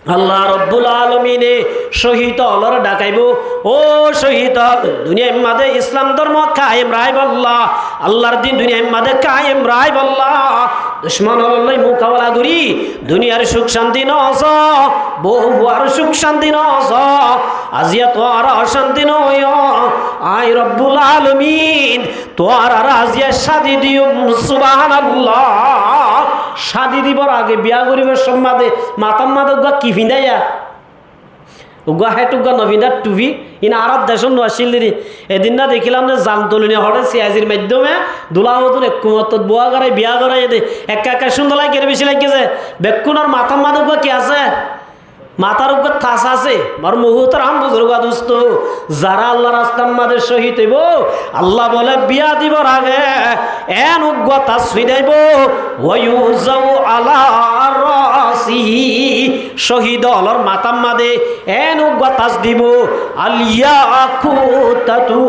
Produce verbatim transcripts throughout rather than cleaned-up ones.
Allah Robbul Alomine cóhid ólore dhakaibóu, "Ó cóhid ól, duniyair máze Islam dórmo kaim raibólla, Allar din duniyair máze kaim raibólla, ducmon ólor lói mukabela gorí duniyar cúk cánti no só, bou fuar cúk cánti no só, aziya tuáñra ocánti no óiyo, añí Robbul Alomin tuáñrare aziya cádi diyum." Subhánallah. Cádi dibar age, biya goríbar somot de matár máze uggúa ki findaiya? Uggúa hét, uggúa no findar tufi. Iín añárar decót no accíl deri. Edin na dekílam de zan toloni hoçé siyasir maiddome dula hodún ek kumottot buwa gorai biya goraiyé de. Ekka ekka cúndor laiggé ne beci laiggé ze? Bekkúnor matár máze uggúa ki asé? Matár uggúa tas asé. Mor muhútaram buzurg dustó, zará Allar rastar máze cóhid óibou, Allah bole biya dibar age en uggúa tas fiñdaibóu, "Wa yuzau ala rasihi", cóhid ólor matár máze en uggúa tas dibou, "al yakutatu."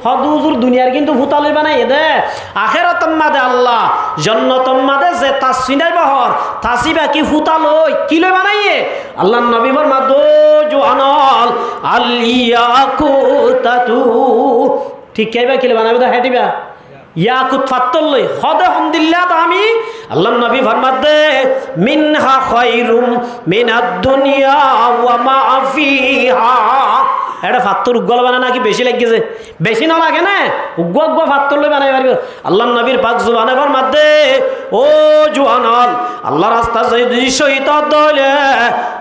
Hoó de huzur, duniyar kintu futa lói banaiyé de, akérator máze Allah jonnotor máze ze tas fiñdaiba hoór, tas íba ki futa lói, ki lói banaiyé? Allar nobi formar de, "Ó juwan ól, al yakutatu." Thík íba ki lói banaibóu de, hétiba yakut fattór lói. Hoó de hondilla dami? Allar nobi formar de, "Minha khairum minad dunya wa ma fiha." Eçé fattór uggúa lói banai né, ki beci laiggé ze? Beci no lage né? Uggúa uggúa fattór lói banai faribó. Allar nobir pak zubane formar de, "Ó juwan ól, Allar rastat zodi cóhid óo de óile,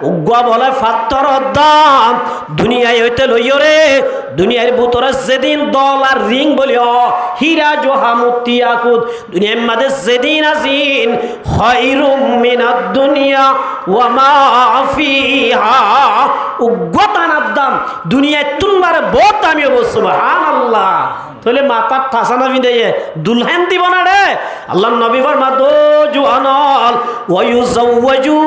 uggúa bole fattór or dam duniyai óite loiyóre, duniyair bútore zedin dolar ring boli hoó, híra, joha, mutti, yakut, duniyair máze zedin asé, khairum minad dunya wa ma fiha." Uggúa tanar dam duniyaittún bare bout dami óibou. Subhánallah. Tóile matát thasá no fiñdaiyé dulhén dibó né re? Allar nobi formar de, "Ó juwan ól, wa yuzawwaju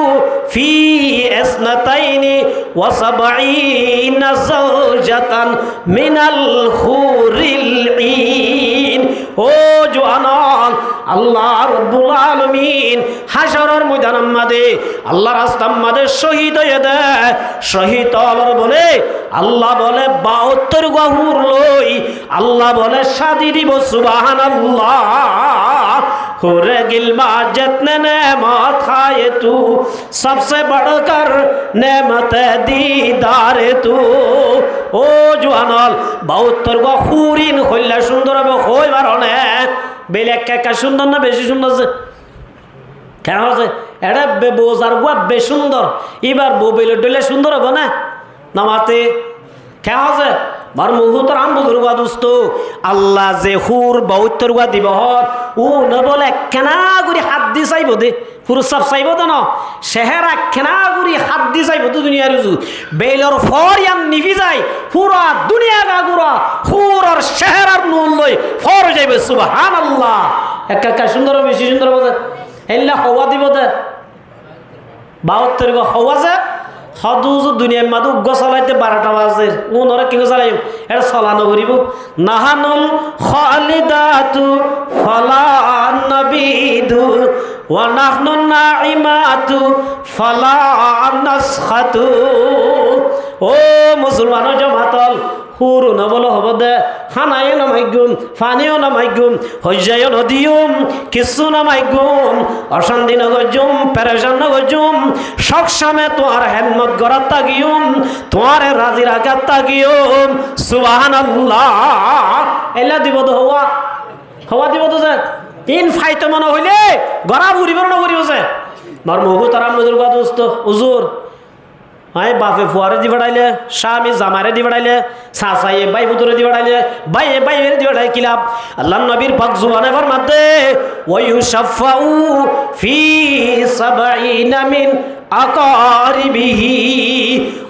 fi isnataini wa sab'ina zawjatan minal huril in." Ó juwan ól, Allah Robbul Alomin hácoror moidanor máze Allar rastar máze cóhid óiye de cóhid ólor bole Allah bole baóttor gua hur lói Allah bole cádi dibou. Subhánallah. "Hore gilma jitne ne'mat haiye tu, sabse badhkar ne'mate didare tu." Ó juwan ól, baóttor gua hurin hoilla cúndor óibo, hoi faro né? Beil ekka ekka cúndor né beci cúndor ze? Keén hoó ze? Eçé be-, bou zar gua be cúndor, íbar bou beilor dhoilla cúndor óibo né? No mate. Keén hoó ze? Mor muhútaram buzurg dustó, Allah ze hur baóttor gua dibou hoór, uno bole ekkená gorí hát di saibou de. Hur saf saibou de no, cehera ekkená gorí hát di saibou de duniyair uzu. Beilor fór yián nifizai, fura duniya gagura huror ceherar nur loi fór ói zaibou. Subhánallah. Ekka ekka cúndor, beci cúndor bole. Eilla houwa dibou de. Baóttor gua houwa ze, hoó de huzur duniyair máze uggúa solaite barota bazer. Unoré ki gua solaiyum? Eçé sola no foribó. "Nahnul khalidatu fala nabidu, wa nahnun naimatu fala naskhatu." Ó musolmanor jomat ól, hur uno bole hoibo de, hána yó no maigum, faní yó no maigum, hoijja yó no diyum, kissú no maigum, ocánti no goijjum, perecan no goijjum, sob somot tuáñr hédmot gorát tákiyum, tuáñre razi rakát tákiyum. Subhánallah. Eilla dibou de houwa, houwa dibou de ze. Iín faito mone hoilé gorá foribó né no foribó ze? Mor muhútaram buzurg dustó, huzur, añí bafe fuaré di feçailé, cámi zamairé di feçailé, sasaye báifutoré di feçailé, báiye báiyoré di feçailé, ki laf? Allar nobir pak zubane formar de, "Wa yushaffa'u fi sab'ina min aqaribihi."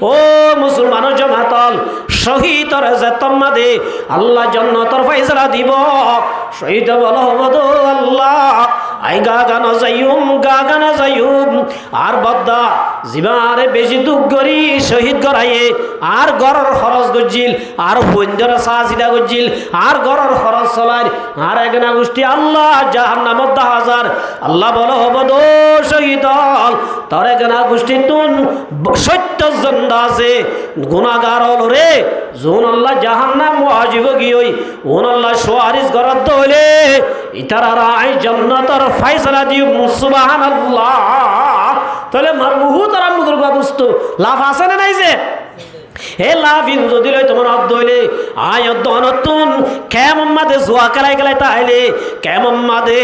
Ó musolmanor jomat ól, cóhidoré zettót máze Allah jonnotor fáisala dibou, cóhide bole hoibo de, Allah, Añí gaa gaa no zaiyum, gaa gaa no zaiyum. Añár bodda, zibá añáre beci duk gorí cóhid goráiye, añár góror hóros goijjíl, añár fuaindóre saá sida goijjíl, añár góror hóros solair, añár egana gucthí Allah jahannamot daházar. Allah bóle, hobo de cóhid ól, tor egana gucthíttun cóittor zenda asé, gunagar ólore, zuúnolla jahannam wajib ói giyói, uúnolla suwaric goródde óile, ítarare añí jonnotor fáisala diyum. Subhánallah. Tóile mor muhútaram buzurgua dustó, laf asé né nái ze? E laf ín zodi loi tuáñra ódde óile, añí ódde onottún kemor mazé zuwa kélai kélai táile, kemor mazé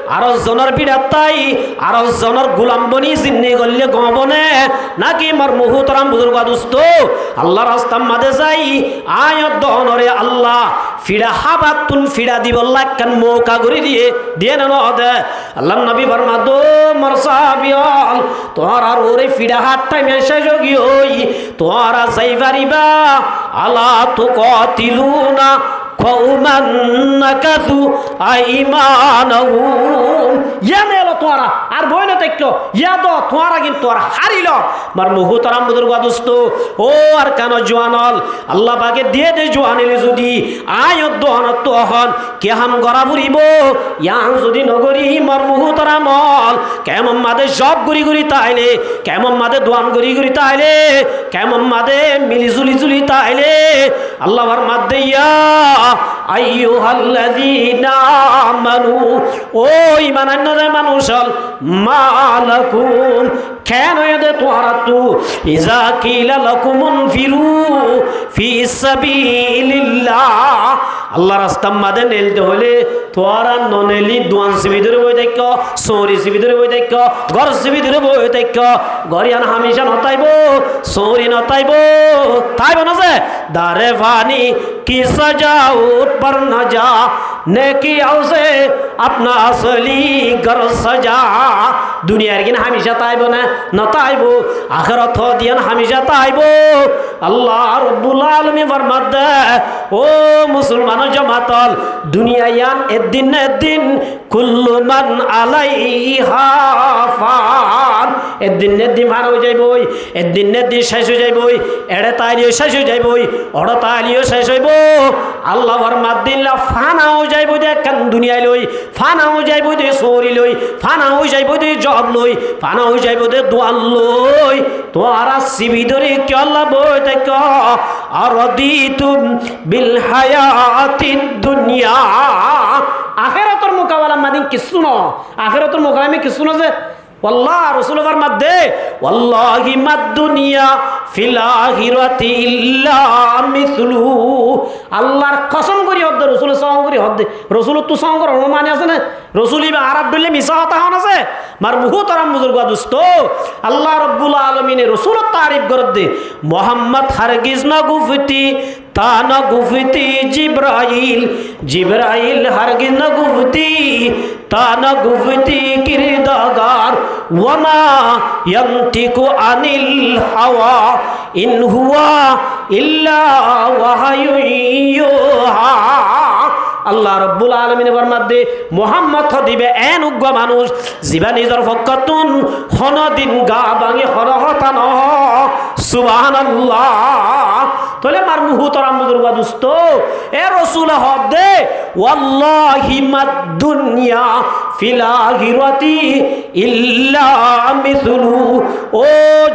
ar zonor bíçat tái, ar zonor gulam boni zindigi goille gom óbo né, náki mor muhútaram buzurgua dustó, Allar rastar mazé zai, añí ódde onore Allah fiça hábattún fiça dibolla ekkán mouka gorí diyé, diyé né no de? Allar nobi formadde, ó mor sáhabi ól, tuáñrar uore fiça hár thaim céc ói giyói, tuáñra zai faribá, ألا تقاتلون قوما نكثوا أيمانهم. Yían elo tuáñra, ar boi no táikko, yían do tuáñra kintu ar hári lo. Mor muhútaram buzurgua dustó, ó Arkanor juwan ól, Allah pake diyé de juwani loi zodi añí ódde onottú ehón ki ham gorá foribó, yían zodi no gorí, mor muhútaram ól, kemor mazé zok gorí gorí táile, kemor mazé duan gorí gorí táile, kemor mazé mili zuli zuli táile, Allah formadde, يا أيها الذين آمنوا, ó iman ainno de manúic ól, ما لكم, ken óiye de tuáñrattú, إذا قيل لكم انفروا في سبيل الله, Allar rastar mazé neilde hoilé tuáñra no neili duan sibi dóri boi táikko, sóori sibi dóri boi táikko, gór sibi dóri boi táikko, gór yían hámica no táibo, sóori no táibo, táibo no ze? در پانی کی سجاوٹ پر نہ جا، نیکی او سے اپنا اصلی گھر سجا. Duniyair gín hámica táibo né? No táibo. Ahérator yían hámica táibo. Allah Rabbul Alamin formadde, ó musolmanor jomaat ól, duniya yían eddin né eddin كل من عليها فان. Eddin né eddin fana ói zaiboi, eddin né eddin céc ói zaiboi, eçe táileyo céc ói zaiboi, oçe táileyo céc óibo. Allah formadde, ílla fana ói zaiboi de ekkán duniyai loi, fana ói zaiboi de sóori loi, fana ói zaiboi de job loi, fana ói zaiboi de duan loi. Tuáñra sibi dóri kiyólla boi táikko? أرضيتم بالحياة الدنيا. Ahérator mukabalar mazé kessú no. Ahérator mukabalar mazé kessú no ze. Wallah, Rosule formadde, والله ما الدنيا في الآخرة إلا مثله. Allar kosom gorí hoódde, Rosule song gorí hoódde. Rosulottú song gorór honó mani asé né? Rosul ibá añárar dóilla misá hotá hoón asé? Mor muhútaram buzurgua dustó, Allah Rabbul Alamine Rosulor taarif gorédde, محمد هرگز نگفتی تا نگفتی جبرائیل، جبرائیل هرگز نگفتی تا نگفتی کردگار، وما ینطق عن الهوی إن هو إلا وحی یوحی. Allah Rabbul Alamine formadde, Muhammod hoódde ibá en uggwá manúic, zibá nizor fokkóttun honódin gaa báñgi honó hotá no hoó. Subhánallah. Tóile mor muhútaram buzurgua dustó, e Rosule hoódde, والله ما الدنيا في الآخرة إلا مثله. Ó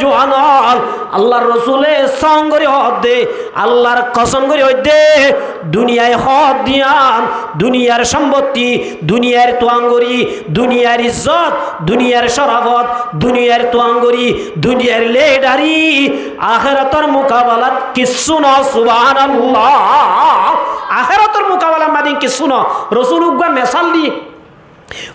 juwan ól, Allar Rosule song gorí hoódde, Allar kosom gorí hoódde, duniyai hoódde yían, duniyair sombottí, duniyair tuangorí, duniyair izzot, duniyair corafot, duniyair tuangorí, duniyair leedhari, ahérator mukabalat kessú no. Subhánallah. Ahérator mukabalar mazé kessú no. Rosul uggwá mesal di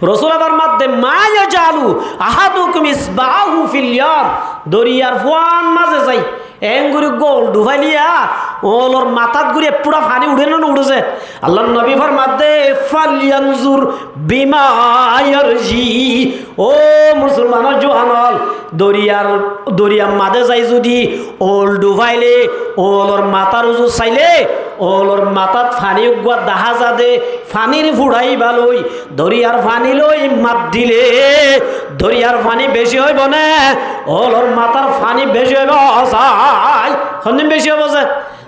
Rosule formadde, ما يجعل أحدكم إصبعه في اليم. Doriyar fuán mazé zai, engorí uggwá oul dhufailiya, oulor matát gorí ek fura faní uçé né no uçé ze. Allar nobi formadde, فلينظر بما يرجع. Ó musolmanor juwan ól, doriyar, doriyar mazé zai zodi oul dhufaile, oulor matár uzu saile, Óolor matát faní uggúa dahá zade, fanír fuçáiba loi, doriyar faní loi mat dile, doriyar faní bicí óibo né, óolor matár faní bicí óibo sai. Hondin bicí óibo ze?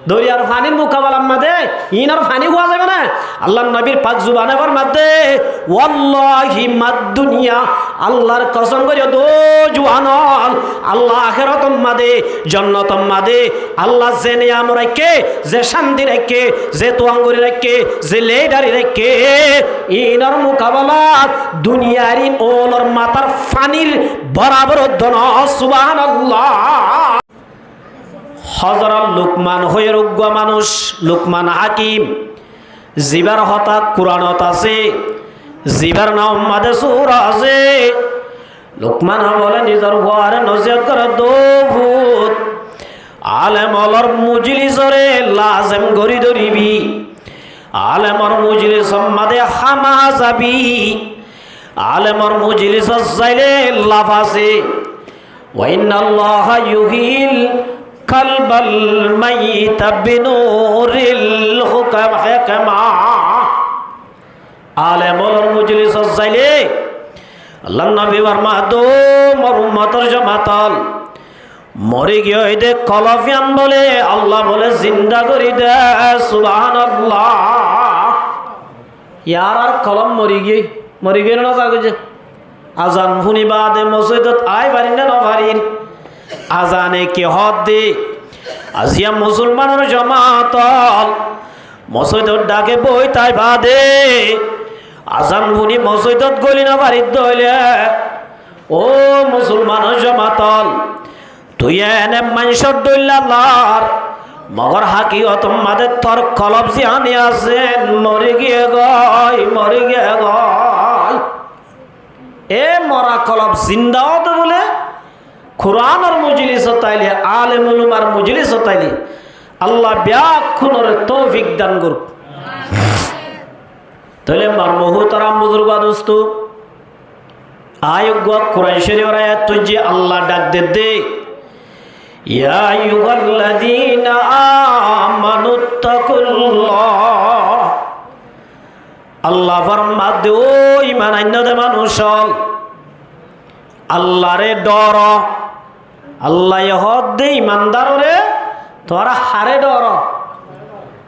Doriyar fanír mukabalar mazé inor faní fua zaibo né? Allar nobir pak zubane formadde, "Wallahi mad duniya," Allar kosom gorí hoó de, ó zuwan ól, Allah ahérator mazé, jonnotor mazé, Allah ze niyam raikké, ze cánti raikké, ze tuañguri raikké, ze lidari raikké, inor mukabalat duniyair in óolor matár fanír borabor uddó no. Subhanallah. Hozorot Lukman hoiyóre uggúa manúic, Lukman hákim, zibár hotá Kuranot asé, zibár naor mazé sura asé. Lukmane bóle nizor fuare nosiyot goré de, "Ó fut, alem ólor mujlisore lazem gorí dóribi, alemor mujlisor mazé hámaha zaibi, alemor mujlisot zaile laf asé." "Wa innallaha yuhyil kalbal mayyita binuril hukam-, hikmah." Alem ólor mujlisot zaile, Allar nobi formadde, "Ó mor ummotor jomaat ól, mori giyé de kolob yián bóle Allah bóle zinda gorí de." Subhanallah. Yar ar kolob mori giyé, mori giyé né no zagói ze? Azan fúni baade mosóidot ai farir né no farir? Azane ki hoó de? Aziya musolmanor jomaat ól, mosóidor dhake boi tái baade, azan fúni mosóidot góli no farir de óile, ó musolmanor jomaat ól, tui ene maincór dhóilla lar, mogor hakikotor mazé tor kolob ziyán asé, mori giyé gói, mori giyé gói. E mora kolob zinda óde bóle, Kuranor mujlisot aile, alem ulumar mujlisot aile, Allah beggúnore toufik dan goruk. Tóile mor muhtaram buzurgo dustó, aiyó uggúa Kuran Córifor ayat tuijjé, Allah dhak dedde, "Ya ayyuhallazina amanu ittaqullah." Allah formadde, "Ó iman ainno de manúic ól, Allahre dhoro." Allaye hoódde imandarore, tuáñra haré dhoro?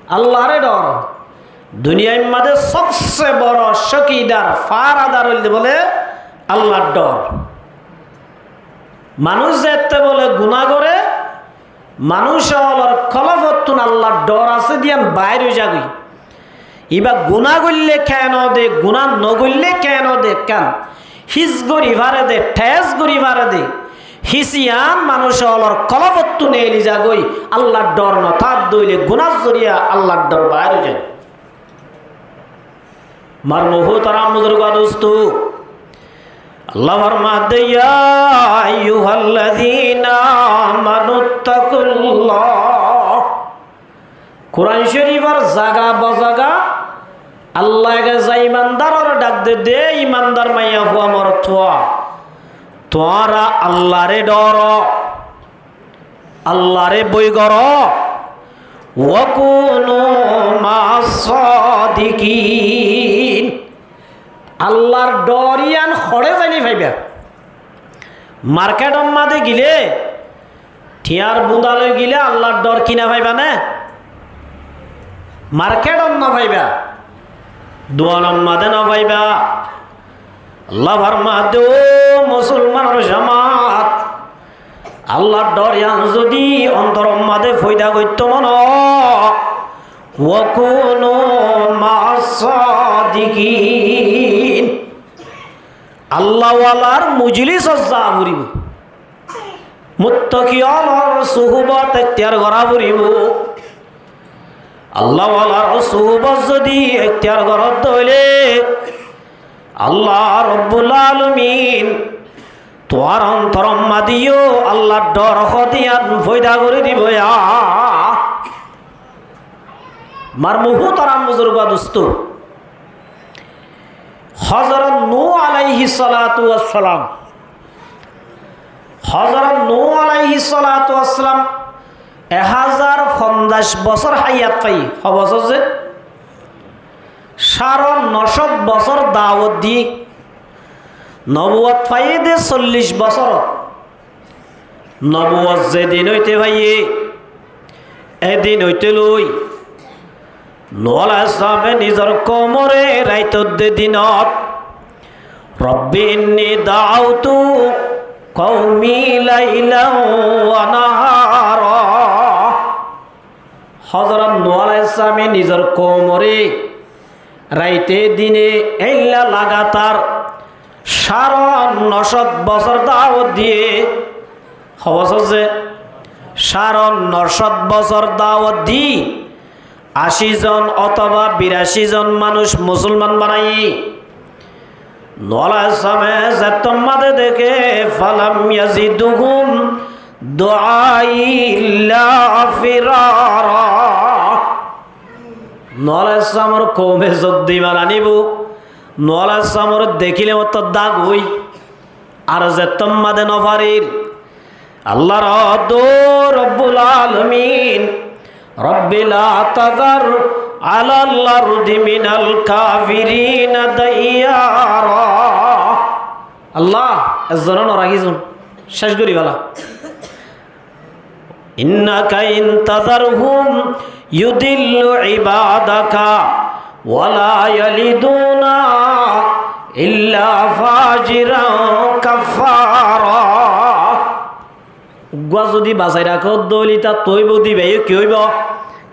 Allahre dhoro. Duniyair mazé sobse boro cókidar, faharadar óilde bóle Allar dhor. Manúic zeétte bóle guná goré, manúic ólor kolobottún Allar dhor asé de yián baáir ói zagói. Ibá guná goillé keén de, guná nogoillé keén de, ekkán his gorí fare de, thes gorí fare de, his yián manúic ólor kolobottún eli zagói. Allar dhor no táke de óile gunár zoriya Allar dhor baáir ói zagói. Mor muhtaram buzurgo dustó, Allah formadde, "Ya ayyuhallazina amanu ittaqullah." Kuran Córifor zaga bozaga Allah ege za imandarore dhak dedde, imandar maiya fua morot fua, tuáñra Allahre dhoro, Allahre boi goró, "wa kunu ma'as sadiqin." Allar dhor yián hoçé zaile faiba? Marketor mazé gilé, thiañr bunda loi gilé Allar dhor kina faiba né? Marketot no faiba, duanor mazé no faiba. Allah formadde, "Ó musolmanor jomaat, Allar dhor yián zodi ontoror mazé foida goittó mone ó, wa kunu ma'as sadiqin." Allahwalar mujlisot za foribó, muttaki ólor suhubot ektiyar gora foribó. Allahwalar suhubot zodi ektiyar goró de óile, Allah Rabbul Alamin tuáñr ontoror mazé yó Allar dhor hoó de yián foida gorí dibo ya. Mor muhtaram buzurgo dustó, Hozorot Nuh alaihissalatu wassalam, Hozorot Nuh alaihissalatu wassalam Ek házar fonzaic bosór háyat faiyé, ho bosór ze? Sáre no cót bosór dawot diyé. Nobuwot faiyé de sollic bosórot. Nobuwot zedin óite faiyé, edin óite loi Nuh alaihissalame nizor koumoré raitot de dinot, "Rabbi inni da'awtu qaumi lailan wa nahara." Hozorot Nuh alaihissalame nizor koumoré raite dine éilla lagatar sáre no cót bosór dawot diyé. Ho bosór ze? Sáre no cót bosór dawot di, ací zon otóba birací zon manúic musolman banaiyé. Nuh alaihissalame zettót made deké, "Falam yaziduhum du'ai illa firara." Nuh alaihissalamor koume zodi iman anibó, Nuh alaihissalamoré dekíle mottor dák ói, ar zettót made no farir. Allar hoó de, Rabbul alamin, "Rabbi la tazar alal ardi minal kafirina dayyara." Allah, ezzonó no rakísun, céc gorí fela. "Innaka in tazarhum yudillu ibadaka wa la yalidu illa fajiran kaffara." Uggúa zodi basai rakó de óile ítara óibo de, íba ki óibo?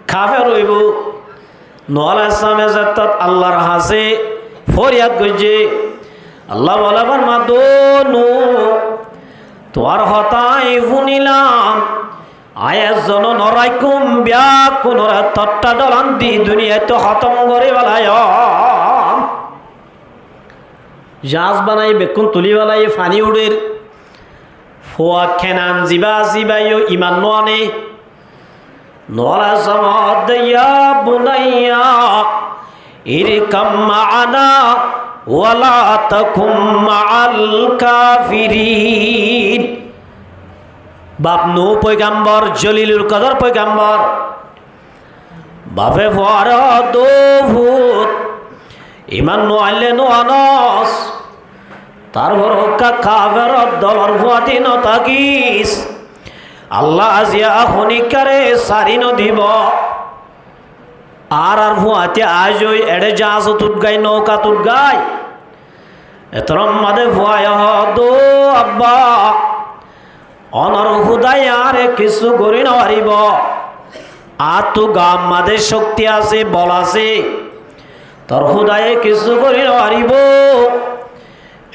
Kafer óibo. Nuh alaihissalame zettót Allar hañsé foriyad goijjé, Allah bóle, "Formai de, Nuh, tuáñr hotá añí fúnilam, añí ezzonó no raikkúm, bekkúnoré tottá dholan di duniyaittú hótom gorí felaiyum." Jaáñs banai bekkún tulí felaiyé, faní uçér. Fua Kenan zibá asé, íbayó iman no ané. Nuh alaihissalame hoó de, "Ya bunayya irkab ma'ana wa la takun ma'al kafirin." Baf Nuh poigambor, Jolilul Kodor poigambor. Bafe fuaré hoó de, "Ó fut, iman no aille no anós. Tarfor uggúa kaferor dolor fuañti no tákis. Allah aziya honikkáre sári no dibó. Añárar fuañti aáis ói eçé jaáñsot uth gái, noukat uth gái." Etór made fuaye hoó de, "Ó abba, onor Húdaye añáre kissú gorí no faribó. Añáttu gaar made cókti asé, bol asé. Tor Húdaye kissú gorí no faribó."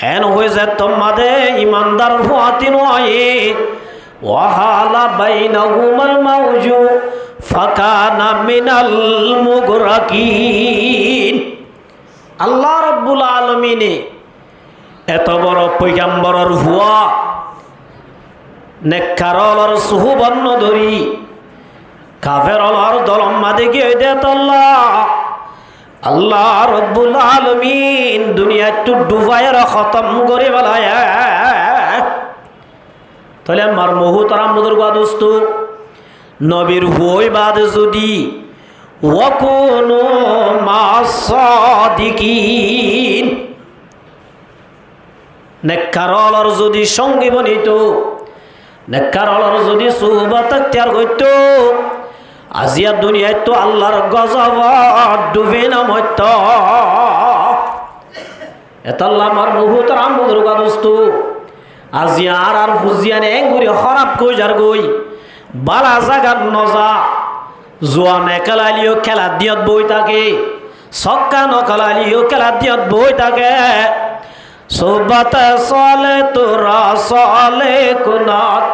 Eén hoói zettót made imandar fuañti no aiyé, "wa hala bainahumal mawju fakana minal mugrakin." Allah Rabbul Alamine eto boro poigamboror fua, nekkar ólor suhúbot no dóri, kafer ólor dolor made giyói de tolla, Allah Rabbul Alamin duniyaittú dhufáiyore hótom gorí félaiye. Tóile añár muhútaram buzurg dustó, nobir fua ói baade zudi, "Wa kunu ma'as sadiqin." Nekkar ólor zudi sóngi bonito, nekkar ólor zudi suhbot ektiyar goitto, aziya duniyaittú Allar gozobot dhufi no moitto. Etolla añár muhútaram buzurg dustó, aziya añárar fuziyane engori hóraf ói zargói, bála zagat no za, zuan ekelaileyó kelar diyot boi táke, sókka no kelaileyó kelar diyot boi táke. Suhbote sole tura sole kunot,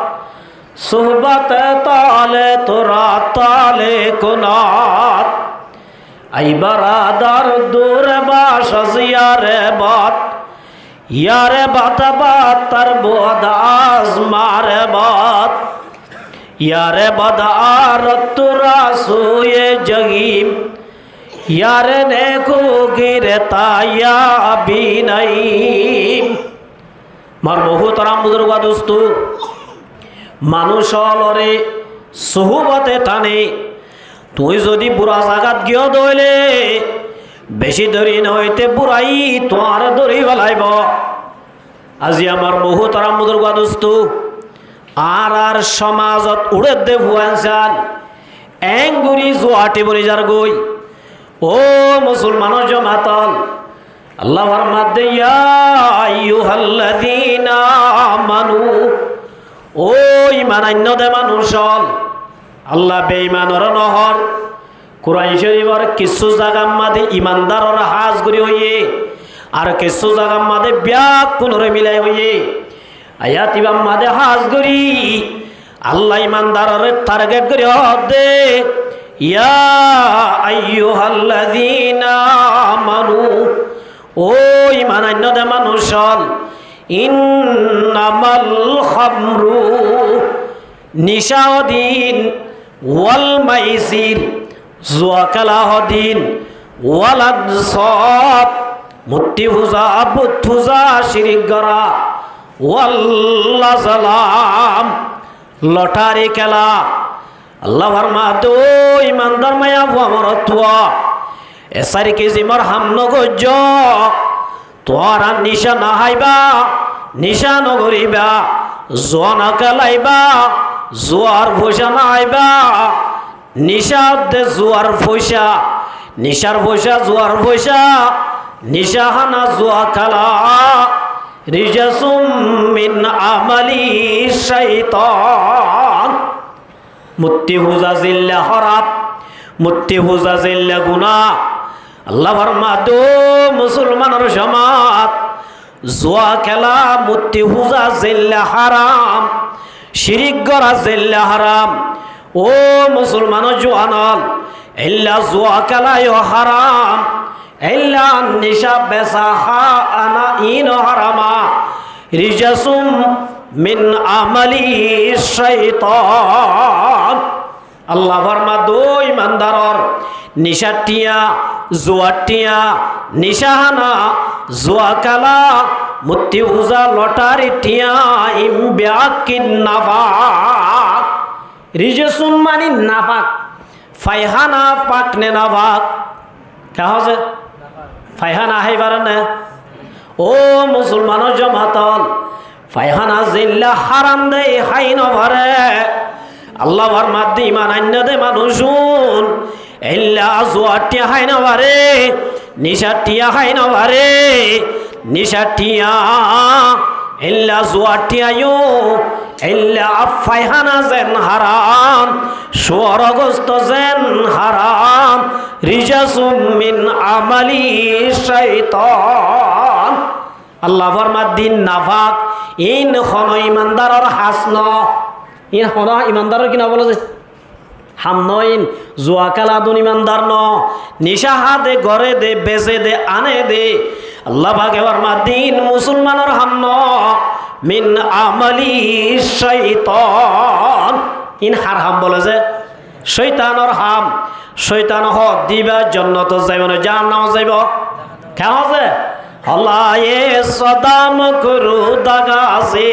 suhbote tole tura tole kunot. Ai baradar dure bas az yare bot, yare bot bottar buod az mare bot. Yare bot ar tura suye jahim, yare neku gire taya binaim. Añár muhútaram buzurg dustó, manúic ólore suhúbote tane. Tuñí zodi bura zagat giyó dóile, beci deri noóite buraye tuáñre dóri félaibo. Aijja añár muhútaram buzurg dustó, añárar cómazot uçédde fuainsán, eéngorí zuañti boni zargói. Ó musolmanor jomaat ól, Allah formadde, "Ya ayyuhallazina amanu", ó iman ainnóde manúic ól, Allah beimanoré nohór. Kuran Córifor kissú zagar máze imandaroré hás gorí hoiyé, ar kissú zagar máze beggúnoré milai hoiyé. Ayat ibár máze hás gorí Allah imandaroré target gorí hoódde, "Ya ayyuhallazina amanu", ó iman ainnóde manúic ól, "innamal khamru", nicá hodin, "wal maisir", zua kéla hodin, "wal ansab", mutti fuza, but fuza, cirik gorá, "wal azlam", lothari kéla. Allah formadde, ó imandar maiyafua morotfua, e sair kisimor ham nogoijjó. Tuáñra nicá noháiba, nicá nogoríba, zua nokélaibá, zuar foicá noháiba. Nicá de zuar foicá, nicár foicá zuar foicá, nicá hána zua kéla, "rijsum min amali shaitan." Mutti fuza zeilla hóraf, mutti fuza zeilla guná. Allah formadde, ó musolmanor jomaat, zua kéla, mutti fuza zeilla háram, cirik gorá zeilla háram. Ó musolmanor juan ól, eilla zua kéla yó háram, eilla nicá besa há ana iín ó háram. "Rijsum min amali shaitan." Allah formadde, ó imandaror, nicár thiañ, zuar thiañ, nicá hána, zua kéla, mutti fuza, lothari thiañ, iín beggín nafak. Rijsum mani nafak. Faihána fak né nafak? Ke hoó ze? Faihána hái fare né? Ó musolmanor jomaat ól, faihána zeilla háram de hái nofare. Allah formadde, iman ainnóde manúic ún, eilla zuar thiañ hái nofare, nicár thiañ hái nofare, nicár thiañ, eilla zuar thiañ yó, eilla faihána zen háram, cuoror gosto zen háram, "rijsum min amali shaitan." Allah formadde, iín nafak, iín honó imandaror ham noó. Iín honó imandaror ki noó bóle ze? Ham noó iín. Zua kéla dun imandar noó. Nicá há de, goré de, bese de, ané de. Allah pake formadde, iín musolmanor ham noó. "Min amali shaitan." Iín hár ham bóle ze? Cóitanor ham. Cóitan hoódde íba jonnotot zaibo né jahannamot zaibo? Ke hoó ze? "Hola ye sodam kuru daga se,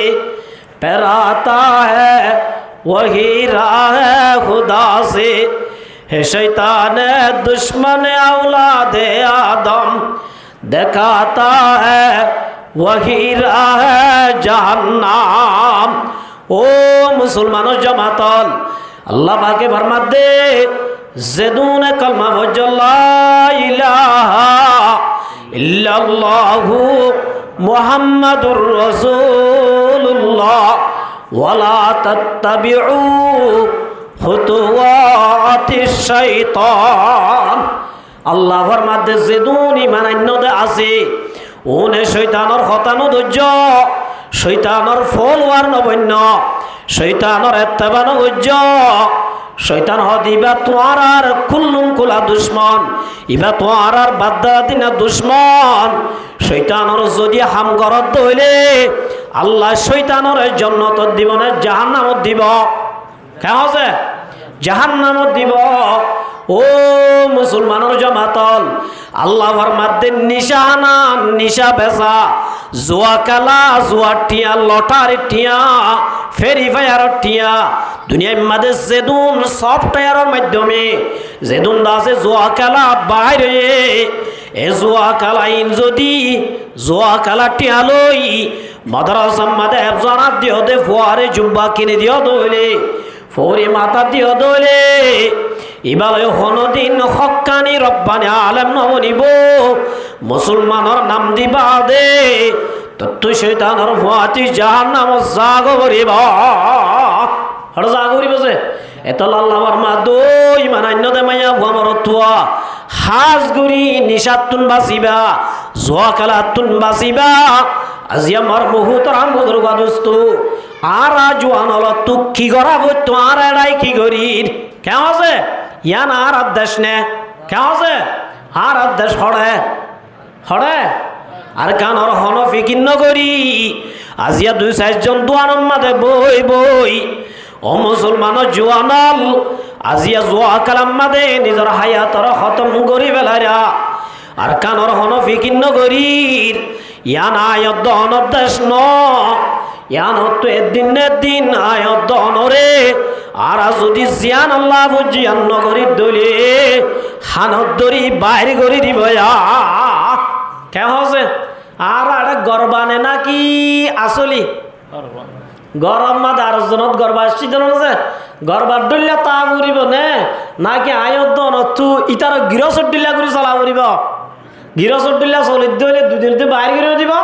pherata hai wohi rahe Khuda se. He shaitan dushman aulade Adam, dekhata hai wohi rahe jahannam." Ó musolmanor jomaat ól, Allah pake formadde, zedune kolma foijjó, "La ilaha illallahu Muhammadur Rasulullah, wala tattabi'u khutuwati shaitan." Allah formadde, zedún iman ainnóde asé, uúne cóitanor hotá nodóijjo, cóitanor foluwar nobonno, cóitanor etteba nogoijjo. Cóitan hoódde ibá tuáñrar kullum kula ducmon, ibá tuáñrar badda dina ducmon. Cóitanor zodi ham goródde óile, Allah cóitanore jonnotot dibo né jahannamot dibo? Ke hoó ze? Jahannamot dibo. Ó musolmanor jomaat ól, Allah formadde nicá hána, nicá besa, zua kéla, zuar thiañ, lothari thiañ, feri fayaror thiañ, Duniyair máze zedún software or maiddome zedún dase zua kéla bair óiye, e zua kéla in zodi zua kéla thiañ loi madrasar máze efzonat diyó de, fuare jubba kini diyó de óile, fori mata diyó de óile, ibá loi honodin hókkani robbani alem no bonibo. Musolmanor nam di bade, tottú cóitanor fuáti jahannamot zaga foribo. Hor zaga foribo ze. Etolla Allah formar de, iman ainno de maiyafua morotfua, hás gorí nicattún basiba, zua kélattún basiba. Aijja añár muhútaram buzurg dustó, añára juan ólottú ki gorá foittó, añára eçé ki gorír? Keén hoó ze? Yián añárar dec né? Keén hoó ze? Añárar dec hoçé? Hoçé? Arkanor honó fikir no gorí, aijja dui sair zon duanor máze boi boi, ó musolmanor juan ól, aijja zua kélar máze nizor hayatoré hótom gorí felaiyér. Arkanor honó fikir no gorír, yián aññí dónor dec no. Yiánottú eddin ne eddin aññí dónoré añára zodi ziyán Allah foijjé yián no gorí de óile, hanot dóri bair gorí dibo ya. Keén hoó ze? Añára eçé gorba né náki asóli? Gorba. Goror máze ar zonot gorba aiccí de no ze, gorbar dhoilla táa foribo né, náki aññí dónottú ítaró girosór dhoilla gorí sola foribo? Girosór dhoilla solidde óile dui din de bair gorí no dibo?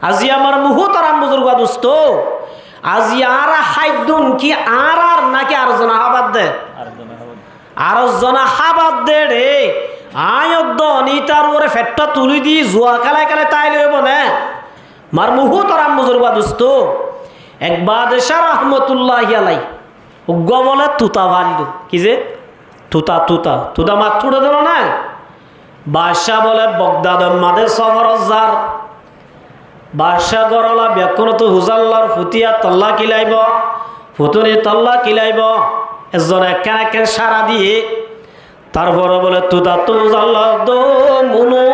Aijja añár muhútaram buzurg dustó, aijja añára háiddún ki añárar náki ar zone hábar de? Ar zone hábar de re. Aññí dóni ítar uore feththá tulí di zua kélai kélai táile óibo né? Añár muhútaram buzurg dustó, ek badcá rahmatulláhi alai uggúa bóle tuta failló. Ki ze? Tuta, tuta, tuta mattú uçé de no né? Badcá bóle Bogdador máze sóforot zar. Badcá górwala bekkúnottú fusár lor, futiya tolla kilaibo, futuni tolla kilaibo, ezzone ekkán ekkán cára diyé. Tarfore bóle tutattú fusár lor, dó munu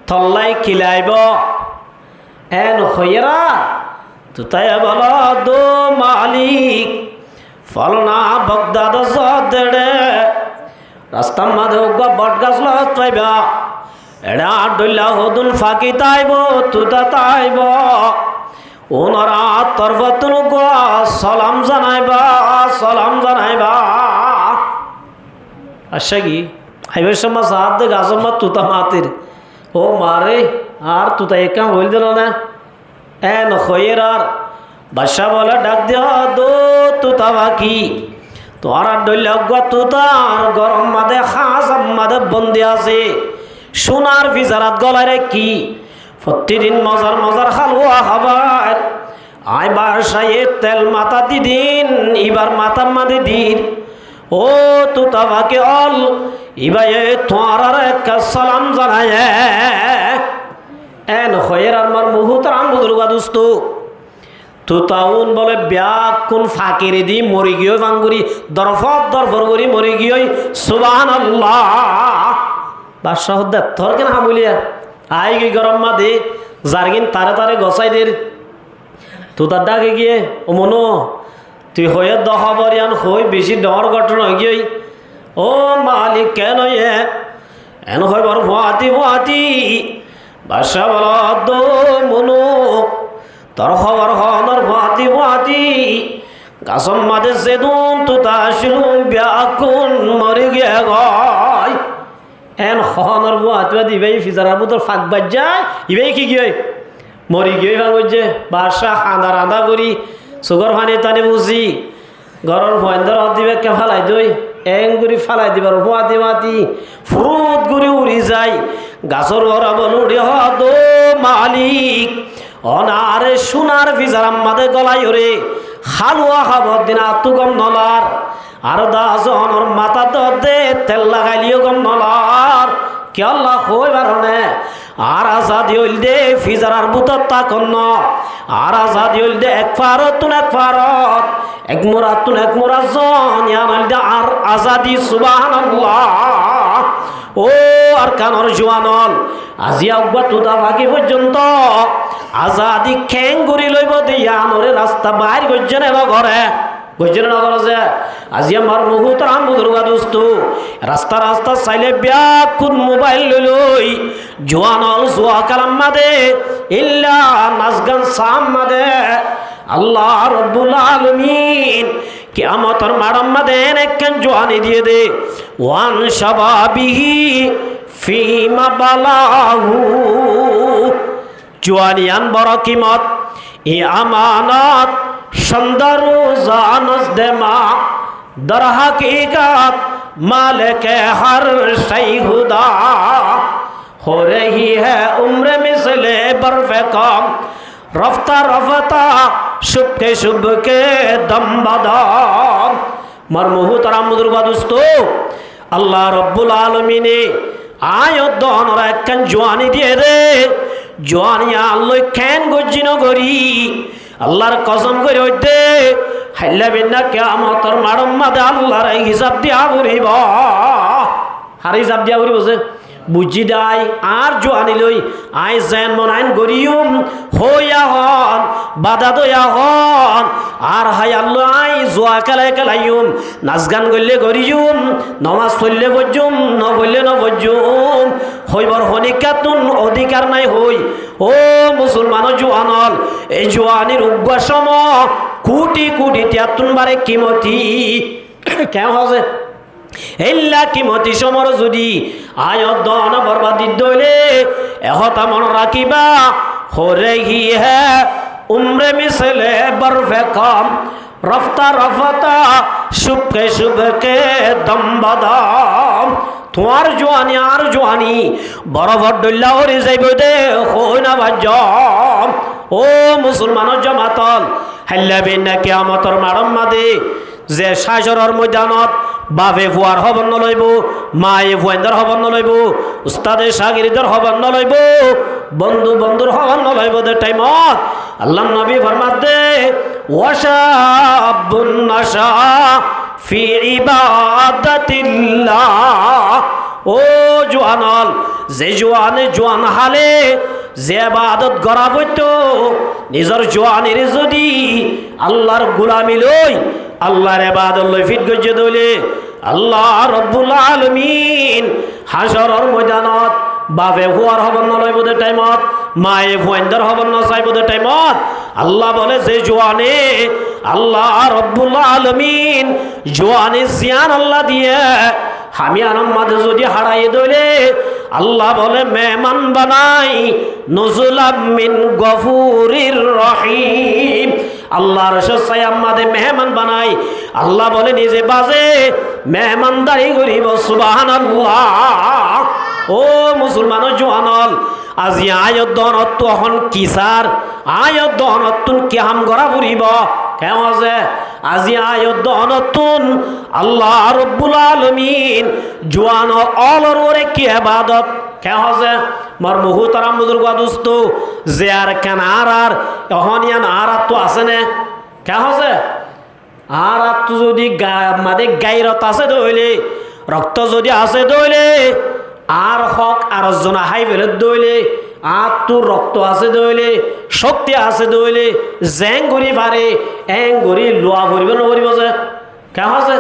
tollai kilaibo. Eén hoiyére tutaye bóle, dó malik, folona Bogdadot zodde re, rastar máze uggúa botgas lot faiba, eçé añár dhoilla hodún faki táibo, tuta táibo, únor torfóttun uggúa salam zanaiba, salam zanaiba. Accá ki? Aibar cómot saádde gasór máze tuta matir. Ó mare, añár tutaye ekkán hoil de no né? Eén hoiyére badcá bóle dhak diyé, dó tuta faki, tuáñrar dhoilla uggúa tuta añár góror máze, háñsar máze bondi asé, cúnar fizarat gólai raikké. Fottí din mozar mozar hálwa hábar. Aññí badcáye tel matát di din, ibar matát máze dir. Ó tuta faki ól, ibáye tuáñráre ekkán salam zanaiyé. Eén hoiyére añár muhútaram buzurg dustó, tuta ún bóle bekkún fakiri di mori giyói, fanguri dorfor dorfor gorí mori giyói. Subhánallah. Badcá hoódde, tor keén ham óiliya? Aigói góror máze, zargín tare tare gosái der. Tuta dhaki giyé, ó munu, tui hoiyé de hóbor yián hoói bicí dhoóñr góthona óigiyoi. Ó malik, keén óiye? Eén hoibar fúañti fúañti badcá bóle, dó munu, tor hóbor hoónor fúañti fúañti gasór máze zedún tuta accíl, bekkún mori giyé goi. Eén hoónor fúañti fúañti ibáye fizarar bútore fak baijjái, ibáye ki giyói? Mori giyói fang goijjé. Badcá hañda rañda gorí, sukór faní tani fusi, góror fuaindóre hoódde ibáye ekká félai dói, eén gorí félai dibar fúañti fúañti furút gorí uri zai, gasór uore bóle uçí hoódde, ó malik, ónare cúnar fizarar máze gólaiyoré hálwa hábar din añáttu gom nolar. Ar dá asé ónor matát dódde tel lagaileyó gom nolar. Kiyólla hoói faróne? Añár azadi óilde fizarar bútore tákon no. Añár azadi óilde ek farottún ek farot, ek murattún ek murat zon, yián óilde añár azadi. Subhánallah. Ó Arkanor juwan ól, aijja uggúa tuta faki foijjonto azadi keéngorí loibó de yiánoré rasta bair goijjé né no goré? Goijjé né no goré ze? Aijja mor muhútaram buzurga dustó, rasta rasta sailé beggún mobail loi loi, juan ól zua kélar mazé, illa nas gan sar mazé, Allah Rabbul Alamin kiyamotor maçor mazé en ekkán juani diyé dé, wan shababihi fima ablahu. Juani yián boro kimot, i amanot, cóndor zan os de ma, dar hakikot malike har shai Huda. Ho rahi hai umr misle barfe kam, rafta rafta, shubke shubke, dam ba dam. Mor muhútaram buzurga dustó, Allah Rabbul Alamine aññí oddónoré ekkán juani diyé dé, juani yián loi keén goijjí no gorí, Allahr kosom gorí hoiddé, hailla binna kiyamotor maçor mazé Allahré hisab diya foribó. Hare hisab diya foribó ze? Buijjí dé aññí, añár juani loi, aññí zen mon ain goríyum, hoóiya hoón, bada doiya hoón, añár háyal loi aññí zua kéla kélaiyum, nas gan goillé goríyum, nomas foillé foijjum, no foillé no foijjum, hoibar honikkattún odikar nái hoói. Ó musulmanor juan ól, e juanir uggúa cómo kúthi kúthi tiyattún baré kimoti. Keén hoó ze? Éilla kimoti cómor zodi aññí oddóne borbad di dóile, e hotá monot rakíba, ho rahi hai umr misle barfe kam, rafta rafta, shubke shubke, dam ba dam. Tuáñr juani, añár juani borofor dhoilla óri zaibou dé, hoói no faijjóm. Ó musulmanor jomat ól, hailla binna kiyamotor maçor mazé ze cácoror moidanot bafe fuar hóbor no loibó, maye fuaindór hóbor no loibó, ustáde cágirdor hóbor no loibó, bondu bondur hóbor no loibó dé thaimot, Allahr nobi formaddé, wa shabbun nasha'a fi ibadatillah. Ó juan ól, ze juane juan hále ze ebadot gorá foittóu, nizor juaniré zodi Allahr gulami loi, Allahr ebadot loi fit goijjé dóile, Allah Rabbul Alamin hácoror moidanot bafe fuar hóbor no loibó dé thaimot, maye fuaindór hóbor no saibó dé thaimot, Allah bole ze juane, Allah Rabbul Alamin juani ziyán Allah diyé, ham yiánor mazé zodi háçaiye dóile, Allah bole meheman banai, nuzulam min gafurir rahim. Allah arcor sáyar mazé meheman banai, Allah bole nize baze mehemandari goribó, subhanallah. Ó musulmanor juan ól, aijja aññí oddónottú ehón ki sar, aññí oddónottún ki ham gorá foribó? Keén hoó ze? Aijja aññí oddónottún Allah Rabbul Alamin juan ólor uore ki ebadot? Keén hoó ze? Mor muhútaram buzurga dustó, ze ar ekkán añárar, ehón yián añárattú asé né? Keén hoó ze? Añárattú zodi ga-, mazé gairot asé dóile, rokto zodi asé dóile, añár hók ar zone hái fele dóile, añáttu rokto asé dóile, cókti asé dóile, zeén gorí fare, eén gorí luwa foribó no foribó ze? Keén hoó ze?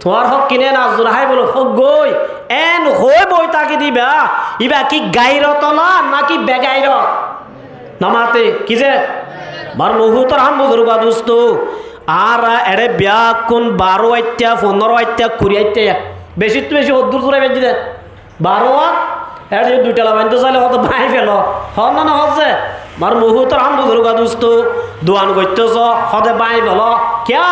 Tuáñr hók kine na zone hái fele hók goi, eén hoói boi táki diba, iba ki gairot ola náki begairot? No mate, ki ze? Mor muhútaram buzurga dustó, añára eçé beggún baró aitta, fondóro aitta, kuri aitta, becittú beci hoddúr zurai faijjí dé? Baró at, eçé duitala baindó sailé hoódde báñgi felo. Hoór na no hoór ze? Mor muhútaram buzurga dustó, duan goittó zo, hoódde báñgi felo. Kiyá?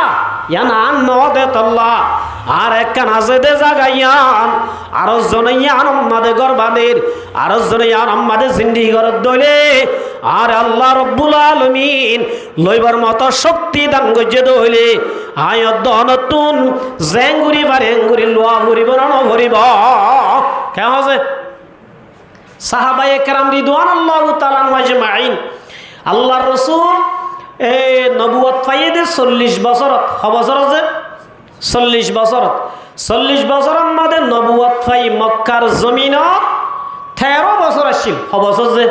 Yián añár no dé tolla. Ar ekkán asé dé zaga yián, aró zone yián ammá dé gór bañdir, aró zone yián ammá dé zindigi goródde óile, añáre Allah Rabbul Alamin loibar moto cókti dan goijjé dé óile, aññí oddónottún zeén gorí fari eén gorí luwa foribó né no foribó? Keén hoó ze? Sahabaye keram ridwanullahu taala anhum ajmain. Allar Rosul, e, nobuwot faiyé dé sollic bosórot. Ho bosórot ze? Sollic bosórot. Sollic bosóror mazé nobuwot fai Mokkar zominot teró bosór accíl. Ho bosór ze?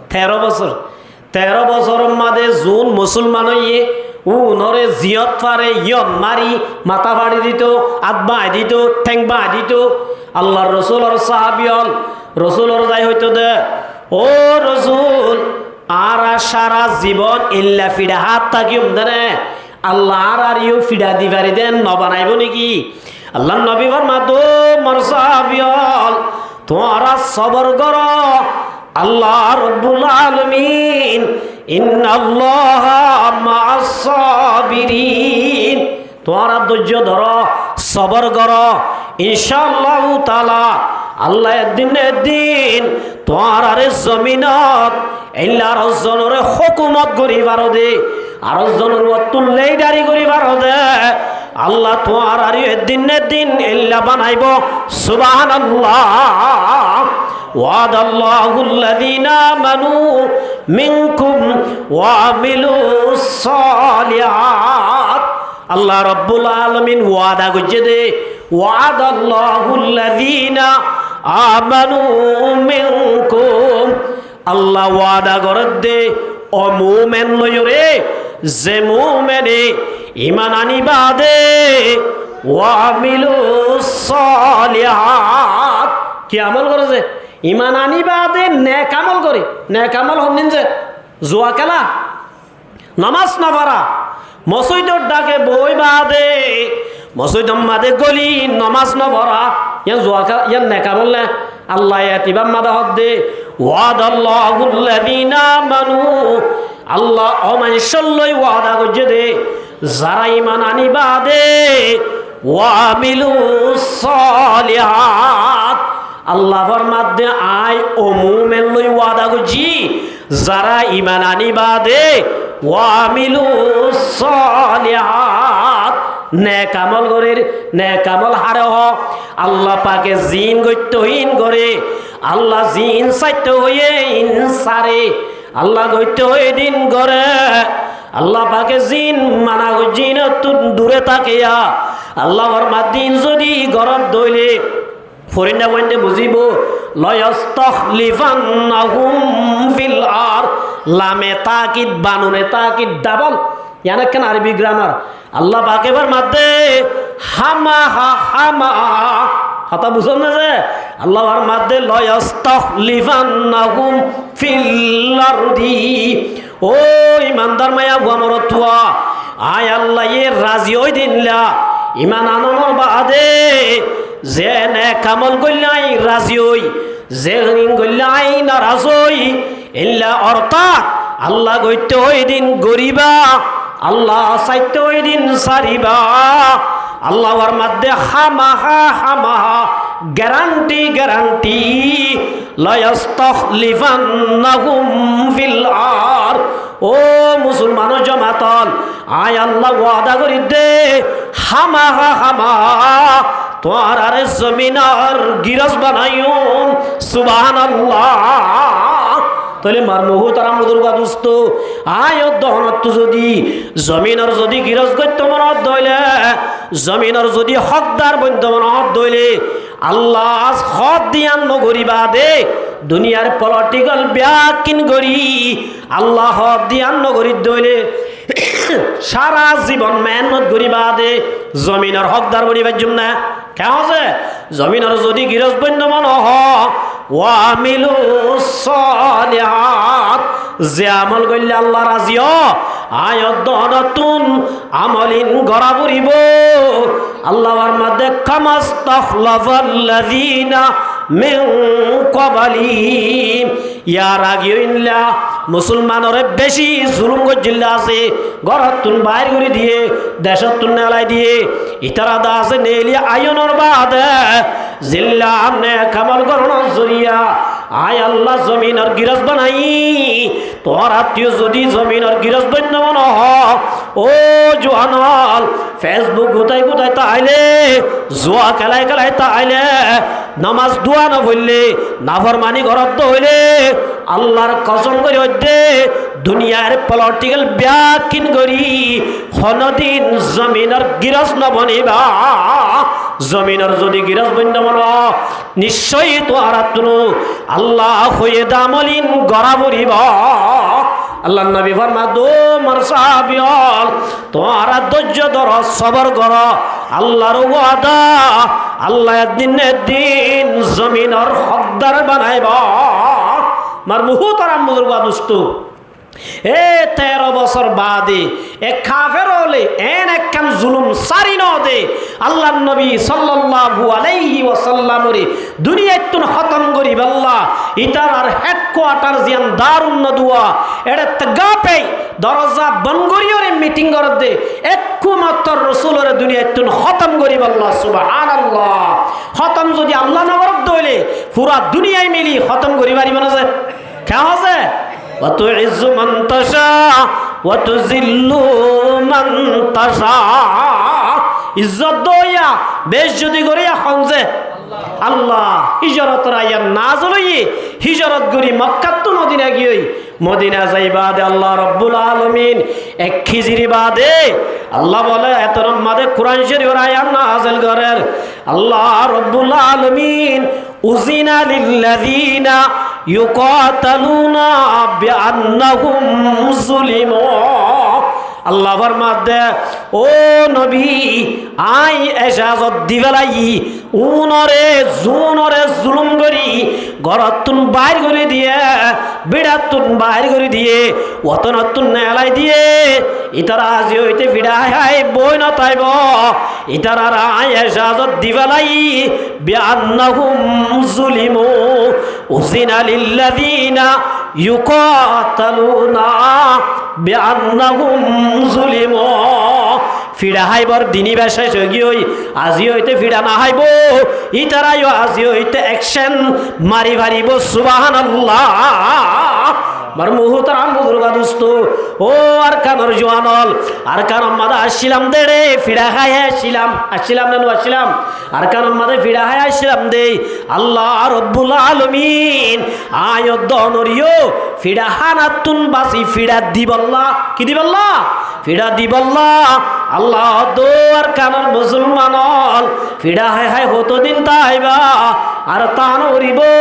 Teró bosór. Teró bosóror mazé zuún musolman óiye, Únoré ziyót fare yíyot mari, matá façi dito, át bañi dito, théng bañi dito. Allar Rosúlor sáhabi ól, Rosúloré zai hoitó de, "Ó Rosúl, añára sára zibon eilla fiça hát tákiyum de né, Allah añárareyó fiça di fari dé nobanaibó né ki?" Allar nobi formadde, "Ó mor sáhabi ól, tuáñra sobor goró, Allah Rabbul Alamin, innallaha ma'as sabirin." Tuáñra dóijjo dóro, sobor goró, incá Allahu taala Allah eddin eddin tuáñraré zominot eilla ar zonoré hókumot gorí faro de, ar zonor uottú leidari gorí faro de. Allah tuáñraré eddin eddin eilla banaibó. Subhanallah. Wa'adallahu alladhina amanu minkum wa amilus salihat. Allah Rabbul Alamin wada goijjé de, "Wa'adallahu alladhina amanu minkum." Allah wada gorédde ó mumen loiyóre, ze mumene iman aní baade, "Wa amilus salihat." Ki amol goré ze? Iman aní baade nek amol goré. Nek amol honnín ze? Zuwa kéla. Nomás nofora, mosóidor dháke boói baade, mosóidor maze góli nomás nofora, yían zuwa ká-, yían nek amol né? Allah yían ibár maze hoódde, "Wa'adallahu alladhina amanu." Allah ó maincór lói wada goijjé de, zará iman aní baade, "Wa amilus salihat." Allah formadde, añí ó mumen lói wada goijjí, zará iman aní baade, "Wa amilus salihat", nek amol gorér, nek amol háre hoó, Allah pake ziín goittó híin goré, Allah ziín saittó hoiyé híin saré, Allah goittó hoiyé dé híin goré, Allah pake ziín mana goijjé híinottú dure táke ya. Allah formadde, zodi goró dóile, forinda foinde buzíbo, "Layastakhlifannahum fil ard." Lame takid, banune takid, dabol. Yían ekkán Arobi gramar. Allah pake formadde, hámaha, hámaha. Hotá buzón né ze? Allah formadde, "Layastakhlifannahum fil ardi." Ó imandar maiyafua morotfua, añí Allaye razi ói dé illa iman anonor baade ze nek amol goillé añí razi ói, ze nek goillé añí naraz ói, illa ortát Allah goittó hoiyé dé híin goríba, Allah saittó hoiyé dé híin sariba. Allah formadde hámaha, hámaha, garanti, garanti. "Layastakhlifannahum fil ard." Ó musolmanor jomaat ól, añí Allah wada gorídde, hámaha, hámaha tuáñraré zominor girós banaiyum. Subhanallah. Tóile mor muhútaram buzurg dustó, añí ó donottú zodi zominor zodi girós goittó mone hoó dóile, zominor zodi hókdar boittó mone hoó dóile, Allah hoódde yían nogorí baade, duniyar polotikal biyakkín gorí, Allah hoódde yían nogorí dóile, sára zibon meénnot gorí baade, zominor hókdar boni faijjum né? Ke hoó ze, zominor zodi girós boittó mone hoó, "Wa amilus salihat." Ze amol goillé Allah razi ó, añí ó donottún amol íin gorá foribó. Allah formadde, "Kamastakhlafal ladhina min qablihim." Yar age óilla musolmanoré beci zulum goijjíl de asé, górottún baáir gorí diyé, decóttún nelai diyé, ítara de asé neeli aiyónor baade zilla nek amol gorónor zoriya añí Allah zominor girós banaiyí. Tuáñrattú zodi zominor girós boinno mone hoó, ó juwan ól, Facebook gutái gutái táile, zuwa kélai kélai táile, nomás dua nofoillé, naformani goródde óile, Allar kosóm gorí hoiddé, duniyair polotikal biyakkín gorí honódin zominor girós noboniba. Zominor zodi girós boinno mone hoó, niccói tuáñrattún Allah hoiyé de amol ín gorá foribó. Allar nobi formaddé, "Ó mor sáhabi ól, tuáñra dóijjo dóro, sobor goró. Allar wada, Allah eddin eddin zominor hókdar banaibó." Mor muhútaram buzurgó dustó, e teró bosór baade e kafer óle en ekkán zulum sári node, Allar nobi sallallahu alaihi wasallamore duniyaittún hótom goríballa, ítarar headquarter ziyán Darun Naduwa, eçé gáfei doroza bon goríyore miting gorédde, ekku mattor Rosulore duniyaittún hótom goríballa. Subhanallah. Hótom zodi Allah nogorédde óile, fura duniyai mili hótom gorí faribó né ze? Keén hoó ze? "Wa tu'izzu man tasha, wa tuzillu man tasha." Izzot doiya, beizzoti goríya hon ze? Allah. Hijrotor ayat nazil óiye, hijrot gorí Mokkattú Modina giyói, Modina zai baade Allah Rabbul Alamin ek hijri baade Allah bole, etor mazé Kuran Corifor ayat nazil gorer. Allah Rabbul Alamin أذن للذين يقاتلون بأنهم ظلموا. Allah formadde, "Ó nobi, añí ecazot di félaiyi, únore, zúnore zulum gorí, gorottún bair gorí diye, fiçattún bair gorí diye, wotonottún neelai diye, ítara azi óite fiça hái hái boi no táibo, ítarare añí ecazot di félaiyi, بأنهم ظلموا، أذن للذين يقاتلون بأنهم ظلموا." Fiça háibar din íba céc ói giyói, azi óite fiça no háibo, ítara yó azi óite ekcen mari faribó. Subhanallah. Mor muhútaram buzurgó dustó, ó Arkanor juwan ól, Arkanor mazé accílam de re, fiça hái hái accílam, accílam né no accílam? Arkanor mazé fiça hái accílam de, Allah Rabbul Alamin aññí dónoriyó fiça hánattún basi fiça diballa, ki diballa? Fiça diballa. Allah hoó de, "Ó Arkanor musolman ól, fiça hái hái hoto din táiba? Ar táa no foribó,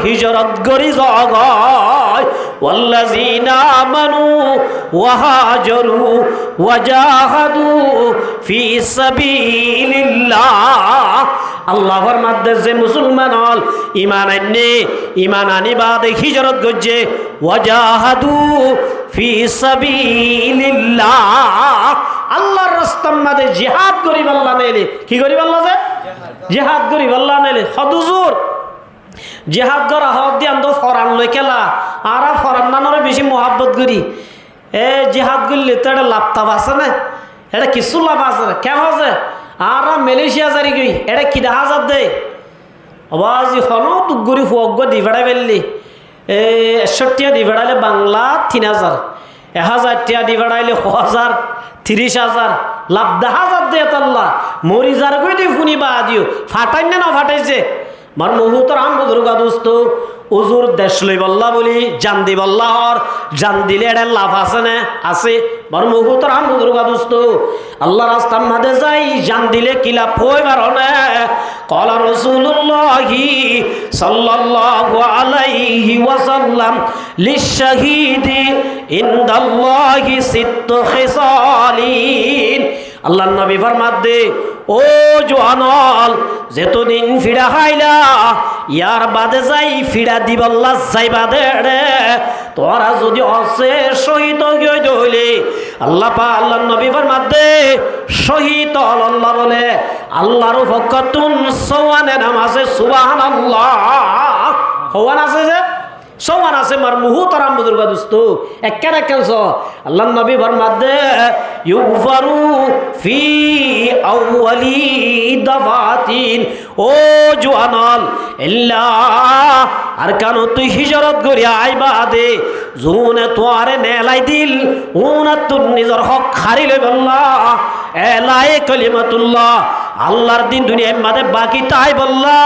hijrot gorí zogói." والذين آمنوا وهاجروا وجاهدوا في سبيل الله. Allah formadde, ze musolman ól iman ainné, iman aní baade hijrot goijjé, وجاهدوا في سبيل الله, Allar rastar mazé jihad goríballa neile, ki goríballa ze? Jihad goríballa neile. Hó duzur, jihad gora hoódde añára foran loi kéla, añára foran nanore beci muhabbot gorí. E jihad goille to eçe laf taf asé né? Eçe kissú laf asé né? Keén hoó ze? Añára Malaysia zari goi, eçe ki dehá zadde? Oba azi honó duk gorí fua uggúa di feçái faille, e ekcó tiya di feçáile Bangla tin házar, ek házar tiya di feçáile ho házar, tiríc házar, laf dehá zadde etolla. Mori zargói de funi baade yó, fathái né no fathái ze? Mor muhútaram buzurgó dustó, uzur dec loiballa buli jan diballa hoór, jan dile eçe laf asé né? Asé. Mor muhútaram buzurgó dustó, Allar rastar mazé zai jan dile ki laf ói fare né? قال رسول الله صلى الله عليه وسلم: للشهيد عند الله ست خصال. Allar nobi formadde, "Ó juwan ól, zeto din fiça háila, yar baade zai fiça diballa zaiba de re, tuáñra zodi óse cóhid ói giyói de óile," Allah pa-, Allar nobi formadde, "cóhid ólolla bóle Allar fokkottún sówan enam asé." Subhanallah. Hówan asé ze? Sówan asé. Mor muhútaram buzurgó dustó, ekkán ekkán só. Allar nobi formadde, "يغفر في أول دفعة." Ó juwan ól, eilla Arkanottú hijrot gorí aái baade, zune tuáñre neelai dil, únattún nizor hók hári loiballa, eláye kolimatullah, Allar din duniyair mazé baki táibolla,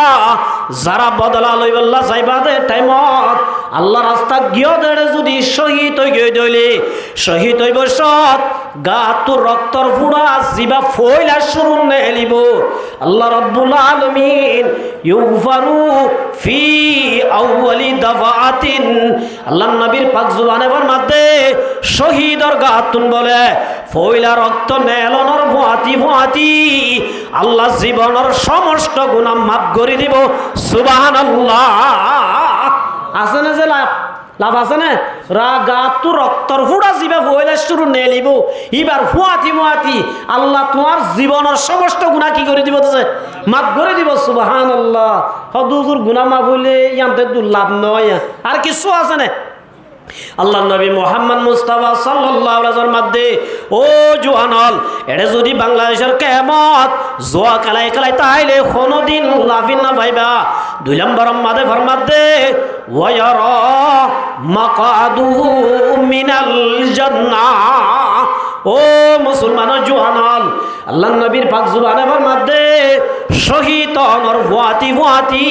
Zará bodola loibolla zaiba de thaimot Allar rastát giyó de, ére zudi cóhid ói giyói de óile, cóhid óibo cót, gaáttu roktor fúça zibá foóila cúrut neelibo. Allah Rabbul Alamin, "Yughfaru fi awwali dafaatin." Allar nobir pak zubane formadde, cóhidor gaattún bole foóila rokto neelonor fúañti fúañti Allah zibonor cómosto guná maf gorí dibo. Subhánallah. Asé né ze laf? Laf asé né? Ra gaattú roktor fúça zibá foóila cúrut neelibo, íbar fúañti fúañti Allah tuáñr zibonor cómosto guná ki gorí dibo de ze? Maf gorí dibo. Subhánallah. Hoó de huzur, guná maf óile yían de dui laf noó, yían ar kissú asé né? Allar nobi Muhammad Mustafa sallallahu alaihi wasallam formadde, "Ó juwan ól, ére zudi Bangladecór kemot zuwa kelai kelai táile honódin lafi nofaiba." Dui lombor mazé formadde, "Wa yura maq'adahu minal jannah." Ó musulmanor juwan ól, Allar nobir pak zubane formadde, cóhid ónor fúañti fúañti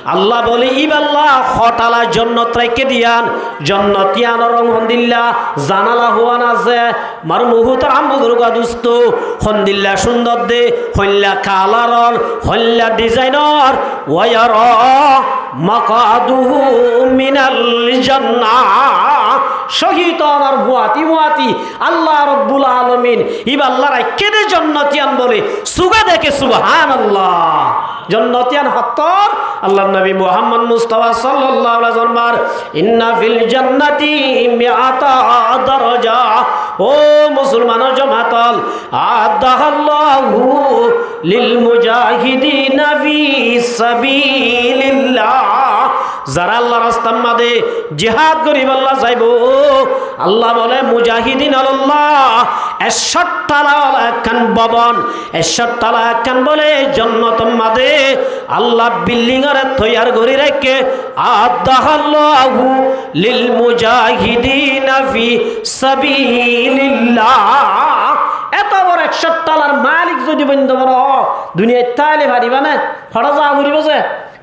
Allah bole íballa hotala jonnot raikké de yían, jonnot yíanor rong hondilla, zanala hoón asé, mor muhtaram buzurg dustó, hondilla cúndor de, hoilla kalaror, hoilla dhizainor, "Wa yura maq'adahu minal jannah." Cóhid ónor fúañti fúañti Allah Rabbul Alamin íballa raikké de jonnot yían bole súge deké. Subhánallah. Jonnot yían hottór? Allar nobi Muhammad Mustafa sallallahu alaihi wasallam formar, "Inna fil jannati mi'ata daraja." Ó musulmanor jomaat ól, "A'addahallahu lil mujahidina fi sabilillah." Zará Allar rastár mazé jihad goríbolla zaibo, Allah bole mujahidin ólolla ekcó tala ola ekkán bobon, ekcó tala ekkán bole jonnotor mazé Allah bilding ore toiyar gorí raikké, "A'addahallahu lil mujahidina fi sabilillah." Eto boro ekcó talar malik zudi boni de mone hoó, duniyait táile faribá né? Hoçé za foribo ze?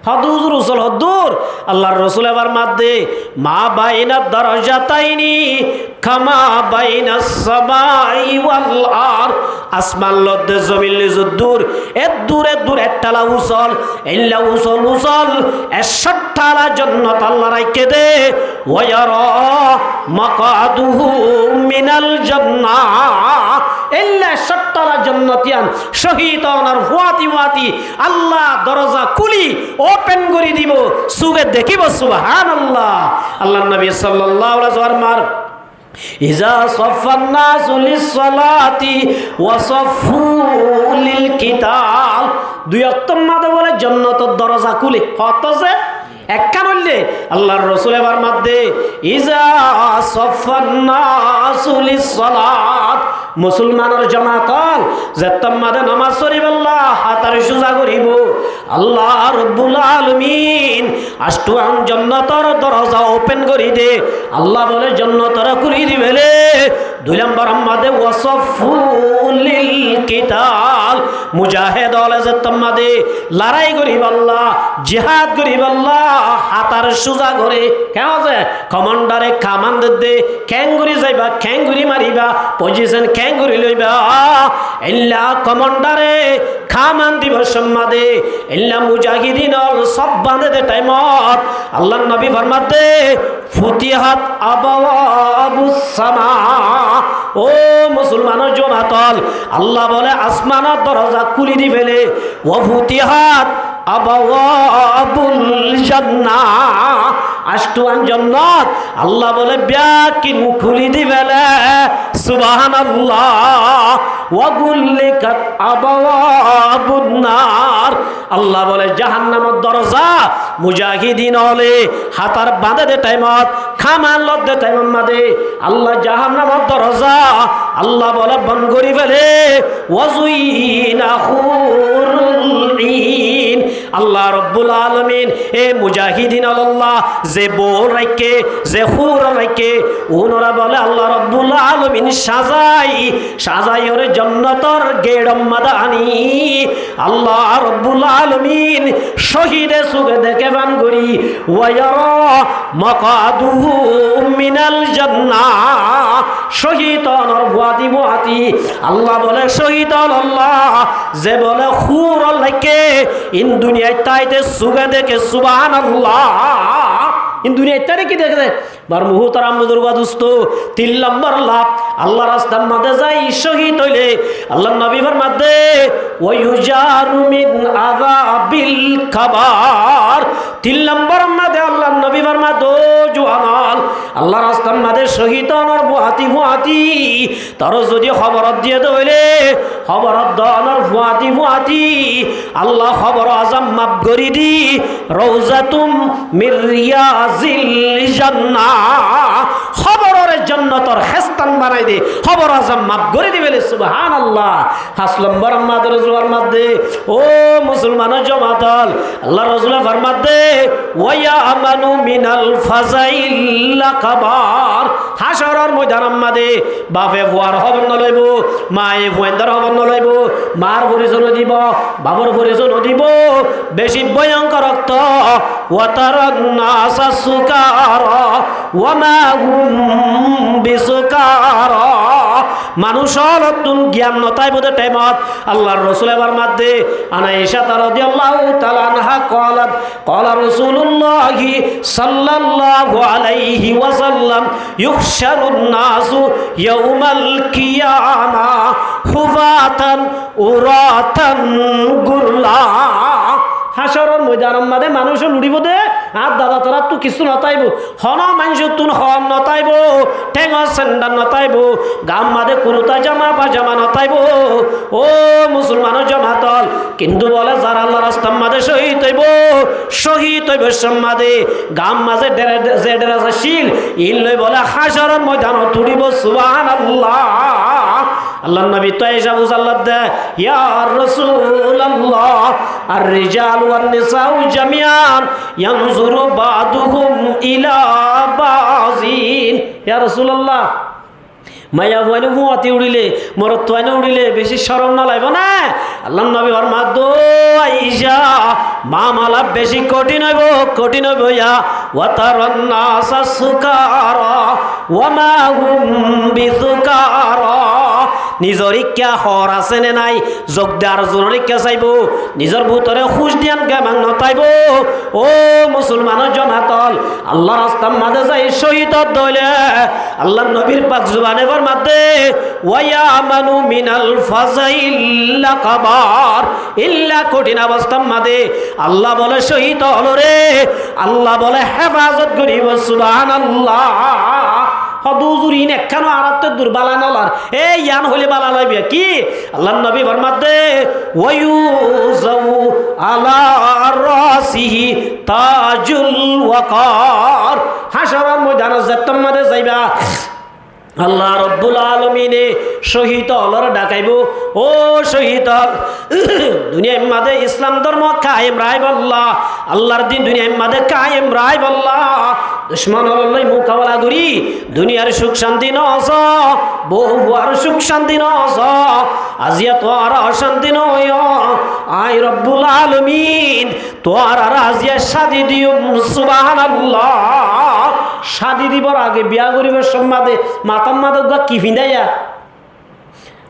Hoó de huzur, usól hoddúr? Allar rosule formadde, "Ma baina darajataini kama bainas samai wal ard." Asman lodde zomin loi zoddur, eddur eddur ettala usól, eilla usól usól, ekcó tala jonnot Allah raikké de. "Wa yura maq'adahu minal jannah." Eilla ekcó tala jonnot yían cóhid ónor fúañti fúañti Allah doroza kúli open gorí dibo, súge dekíbo. Subhánallah. Allar nobi sallallahu alaihi wasallam formar, "Iza saffan nasu lis salati wa saffu lil qital." Dui októr mazé bole jonnotor doroza kúle. Hoó de ze ekkán óile Allar rosule formadde, "Iza saffan nasu lis salat." Musulmanor jomaat ól, zettór mazé nomás foríbolla hátar cúza goríbo, Allah Rabbul Alamin añctúan jonnotor doroza open gorí de. Allah bole jonnotor kúli di fele. Dui lombor mazé, "Wa saffu lil qital." Mujahed óle zettór mazé larái goríbolla, jihad goríbolla hátar cúza goré. Keén ze? Komandare kaman dedde, keéngorí zaiba, keéngorí mariba, pozicon keéngorí loiba. Eilla komandare kaman dibar somot de, eilla mujahidin ól sof bañdé de thaimot, Allar nobi formadde, "Futihat abwabus sama." Ó musulmanor jomaat ól, Allah bole asmanor doroza kúli di fele. "Wa futihat abwabul jannah." Añctúan jonnot Allah bole beggín kúli di fele. Subhánallah. "Wa gullikat abwabun nar." Allah bole jahannamor doroza mujahidin óle hátar bañdé de thaimot, kaman lodde thaimot mazé Allah jahannamor doroza Allah bole bon gorí fele. "Wa zuyyina hurul in." Allah Robbul Alamin e mujahidin ólolla ze bou raikké, ze húr raikké, února bóle Allah Robbul Alamin sazai, sazaiyoré jonnotor geçor mazé aní. Allah Robbul Alamin cóhide suge deké fán gorí, wa yura maq'aduhu minal jannah. Cóhid ónor fuáti fuáti Allah bóle cóhid ólolla ze bóle húr raikké, in duniyait táite suge deké, subhanallah. In duniyait táite ki deké de? Bar muhútaram buzurg dustó, tin lombor laf, Allar rastar mazé zai cóhid óile, Allar nobi formadde, wa yujaru min azabil qabr. Tin lombor mazé Allar nobi formadde, ó juwan ól, Allar rastar mazé cóhid ónor fuáti fuáti, tore zodi hóbor diyé de óile, hóbor dónor fuáti fuáti Allah hóbor azab maf gorí di, rawzatum min riyazil jannah. Hóbororé jonnotor héstan banai di, hóbor azab maf gorí di bóle, subhanallah. Fañs lombor mazé Rosul formadde, ó musolmanor jomaat ól, Allar Rosule formadde, wa ya'manu minal fazail akbar. Hácoror moidanor mazé bafe fuar hóbor no loibo, maye fuaindor hóbor no loibo, mar foriso no dibo, bafor foriso no dibo. Beci boyonkor októ, wa taran nasa sukara, wa ma hum bisukara. Manúc ólottún giyan no táibo de thaimot, Allar Rosule formadde, an Aisha radiyallahu taala anha qalat, qala Rasulullah sallallahu alaihi wasallam, yuhsharun nasu yawmal qiyamah hufatan uratan gurla. Hácoror moidanor mazé manúc ól uçíbo de, ar dada torattú kissú no táibo, hono manúcottún hor no táibo, théngor sendal no táibo, gaar mazé kurta jama fajama no táibo. Ó musolmanor jomaat ól, kintu bóle zara Allar rastar mazé cóhid óibo, cóhid óibo somade, gaar mazé dere-, ze dres accíl, in loi bóle hácoror moidanot uçíbo, subhanallah. Allar nobi to Aisha fusár de, ya Rasulallah, ar-rijalu wan nisau jamian yanzuru ba'duhum ila ba'din. Ya Rasulallah, maiyafuain fuáti uçíle, morotfuain uçíle beci corom no laibo né? Allar nobi formadde, ó Aisha, mamala beci kothin óibo, kothin óibo ya. Wa taran nasa sukara, wa ma hum bisukara. Nizor ikká hor asé né nai, zok de ar zonor ikká saibo, nizor bútore húc diyan geman no táibo. Ó musolmanor jomaat ól, Allar rastar mazé zai cóhid ódde óile, Allar nobir pak zubane formadde, wa ya'manu minal fazail akbar. Illa kothin obostar mazé Allah bóle cóhid ólore, Allah bóle héfazot goríbo, subhanallah. Hoó de huzur, in ekkán añárattú dur, bála no lar. E, yián hoilé bála laibo ki? Allar nobi formadde, wa yuzau ala rasihi tajul wakar. Hácoror moidanot zettót mazé zaiba, Allah Robbul Alamine cóhid ólore dhakaibo, ó cóhid ól, duniyair mazé Islam dormo kayem raibólla, Allar din duniyair mazé kayem raibólla, ducmon ólor loi mukabela gorí, duniyar cuk cánti no só, bou fuar cuk cánti no só, aijja tuáñra ocánti no óiyo, añí Robbul Alamin tuáñrare aijja cádi diyum, subhanallah. Cádi dibor age, biya goríbar somade matár mazé uggúa ki findaiya?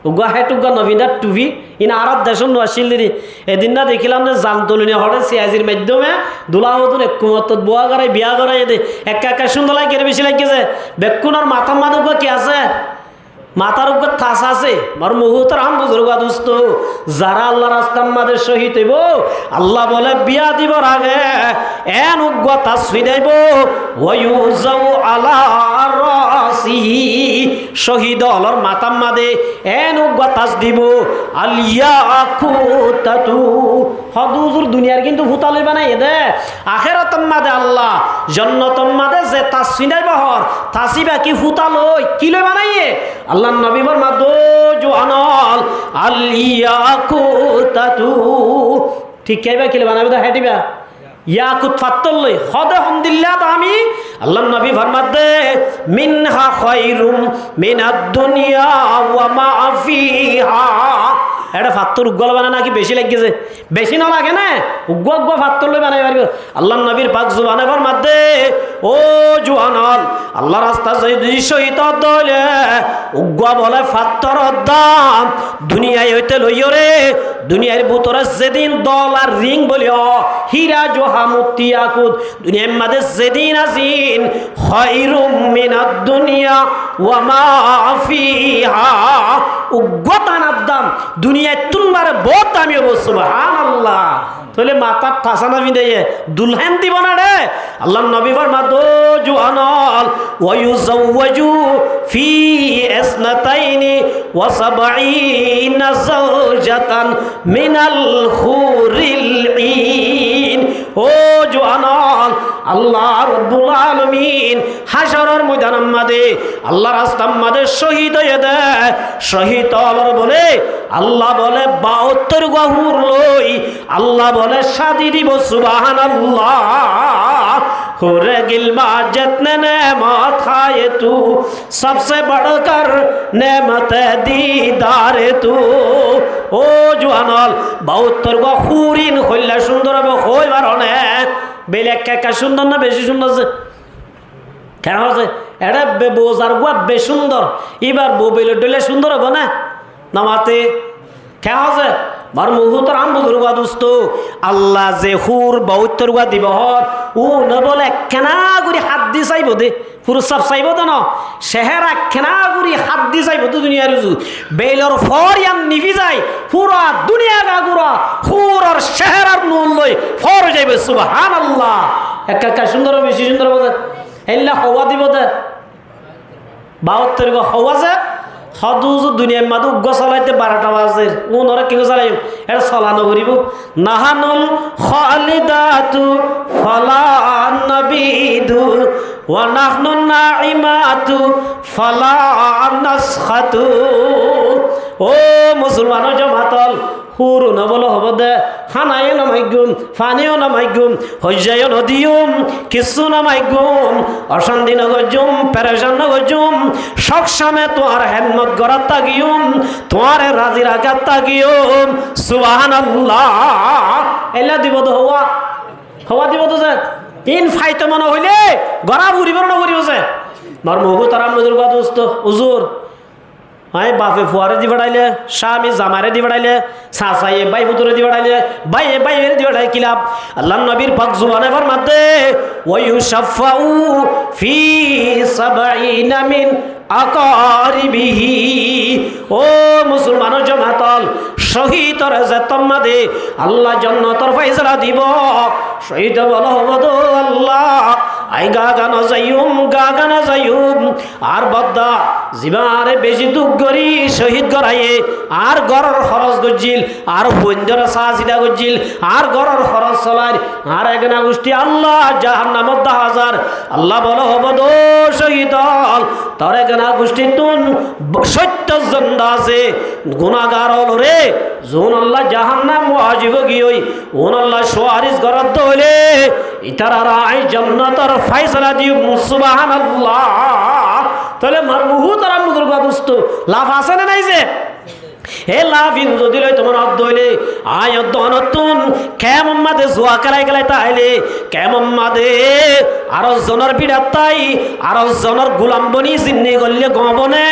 Uggúa hét uggúa no findar thufi, in añárar decót no accíl de. Edinna dekílam de Zantoloni hoçé siyaisir maiddome dula hodún ek kumottot bua gorai biya gorai de. Ekka ekka cúndor laiggé, beci laiggé de. Bekkúnor matár mazé uggúa ki asé? Matár uggúa tas asé. Mor muhútaram buzurg dustó, zará Allar rastar mazé cóhid óibo, Allah bóle biya dibor age en uggúa tas findaibo, wa yuzau ala rasihi, cóhid ólor matár mazé en uggúa tas dibo, al yakutatu. Hoó de huzur, duniyar kintu futa loi banaiyé de, akérator mazé Allah jonnotor mazé ze tas findaibo hoór, tas íba ki futa loi, ki loi banaiyé? Allar nobi formadde, ó juwan ól, al yakutatu. Thíkka íba kile banaibó de, héçe íba yakut fattór loi. Hóde hondilla dami? Allar nobi formadde, "Minha khairum minad dunya wa ma fiha." Eçe fattór uggúa loi banai né, náki beci laiggé ze? Beci no lage né? Uggúa uggúa fattór loi banai faribó. Allar nobir pak zubane formadde, "Ó juwan ól, Allar rastat zodi cóhid ódde óile, uggúa bole fattór or dam duniyai óite loiyóre, duniyair bútore zedin dolar ring boli ó, híra, joha, mutti, yakut, duniyair maze zedin asé, khairum minad dunya wa ma fiha." Uggúa tanar dam duniyaittún bare bout dami óibo, subhanallah. Tóile matát thasá no findaiye dulhén dibo né re? Allar nobi formadde, "Ó juwan ól, wa yuzawwaju fi isnataini wa sab'ina zawjatan minal huril in." Ó juwan ól, Allah Rabbul Alamin hácoror moidanor maze, Allar rastar maze cóhid óiye de cóhid ólor bole, Allah bole baóttor gua hur loi Allah bole cádi dibo, subhanallah. Hure gilma jetne nemat háye tu, sabse badhkar nemat didare tu. Ó juwan ól, baóttor gua hurin hoilla cúndor óibo, hoi faro né? Beil ekka ekka cúndor né beci cúndor ze? Keén hoó ze? Eçe be-, bou zar gua beci cúndor, íbar bou beilor dhoilla cúndor óibo né? No mate. Keén hoó ze? Mor muhtaram buzurgo dustó, Allah ze hur baóttor gua dibo hoór, uno bole ekkená gorí hát di saibo de, furusaf saibo de no, cehera ekkená gorí hát di saibo de duniyair uzu. Beilor fór yián nifi zai, fura duniya gagura huror ceherar nur loi fór ói zaibo, subhanallah. Ekka ekka cúndor, beci cúndor óibo de. Eilla houwa dibo de. Baóttor gua houwa ze, hodú uzu duniyair maze uggúa solaite barota bazer. Unore ki gua solaiyum? Eçe sola no foribó. Nahnul khalidatu fala nabidu, wa nahnun naimatu fala naskhatu. Ó musolmanor jomat ól, hur uno bole hobo de, hána yó no maiggum, faní yó no maiggum, hoijja yó no diyum, kissú no maiggum, ocanti no goijjum, perecan no goijjum, sob somot tuáñr hédmot gorát tákiyum, tuáñre razi rakát tákiyum. Subhanallah. Eilla dibo de houwa, houwa dibo de ze. Ín faito mone hoile gorá foribo né no foribo ze? Mor muhtaram buzurgo dustó, uzur. Añí bafe fuare di feçaile, cámi zamaire di feçaile, sasaye bái future di feçaile, báiye báiyore di feçaile ki laf? Allar nobir pak zubane formadde, "Wa yushaffa'u fi sab'ina min aqaribihi." Ó musolmanor jomat ól, cóhidore zettót maze Allah jonnotor faisala dibo, cóhide bole hobo de, "Allah, añí gaga no zaiyum, gaga no zaiyum." Añár bodda, zibá añáre beci duk gorí cóhid goráiye, añár góror hóros goijjíl, añár fuaindóre saá-sita goijjíl, añár góror hóros solair, añár egana gucthí Allah jahannamot daházar. Allah bole hobo de, "Ó cóhid ól, tor egana gucthíttun sóittor zenda asé, gunagar ólore, zunolla jahannam wajib ói giyói, unolla sufaris goródde óile, ítarare añí jonnotor faisala diyum." Subhanallah. Tóile mor muhtaram buzurgo dustó, laf asé né nái ze? E laf ín zodi loi tuáñra ódde óile, añí ódde onottún kemor maze zua kélai kélai táile, kemor maze ar zonor bíçat tái, ar zonor gulam boni zindigi goille gom óbo né?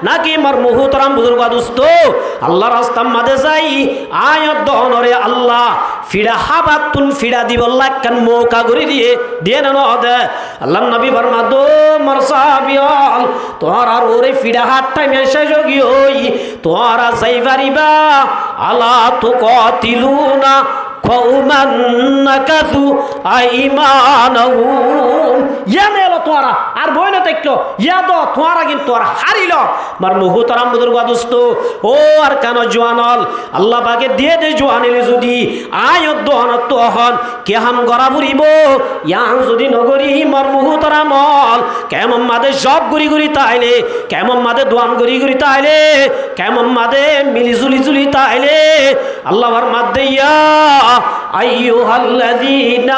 Náki mor muhtaram buzurgo dustó, Allar rastar maze zai, añí ódde onore Allah fiça hábattún fiça dibolla ekkán mouka gorí diye, diye né no de? Allar nobi formadde, "Ó mor sahabi ól, tuáñrar uore fiça hár thaim céc ói giyói, tuáñra zai faribá, ala tuqatiluna qawman nakathu aymanahum." Yían elo tuáñra, ar boi no táikko, yían do tuáñra kintu ar hári lo. Mor muhtaram buzurgo dustó, ó Arkanor juwan ól, Allah pake diye de juwani loi zodi añí ódde onottú ehón ki ham gorá foribó, yían zodi no gorí, mor muhtaram ól, kemor maze job gorí gorí táile, kemor maze duan gorí gorí táile, kemor maze mili zuli zuli táile, Allah formadde, "Ya أيها الذين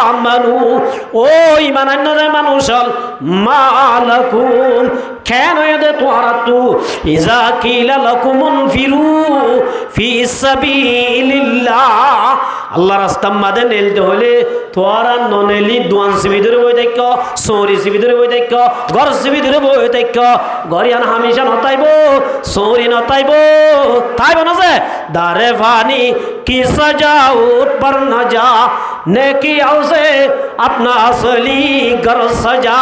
آمنوا, ó iman ainnoda manúic ól, ما لكم, keén óiye de tuáñrattú, إذا قيل لكم انفروا في سبيل الله, Allar rastar maze neilde hoilé tuáñra noneili duan sibi dóri boi táikko, sóri sibi dóri boi táikko, gór sibi dóri boi táikko, gór yián hámica notáibo, sóri notáibo, táibo né ze? Dare faní ki sajá ut par na já, neki ause apna asli gór sajá.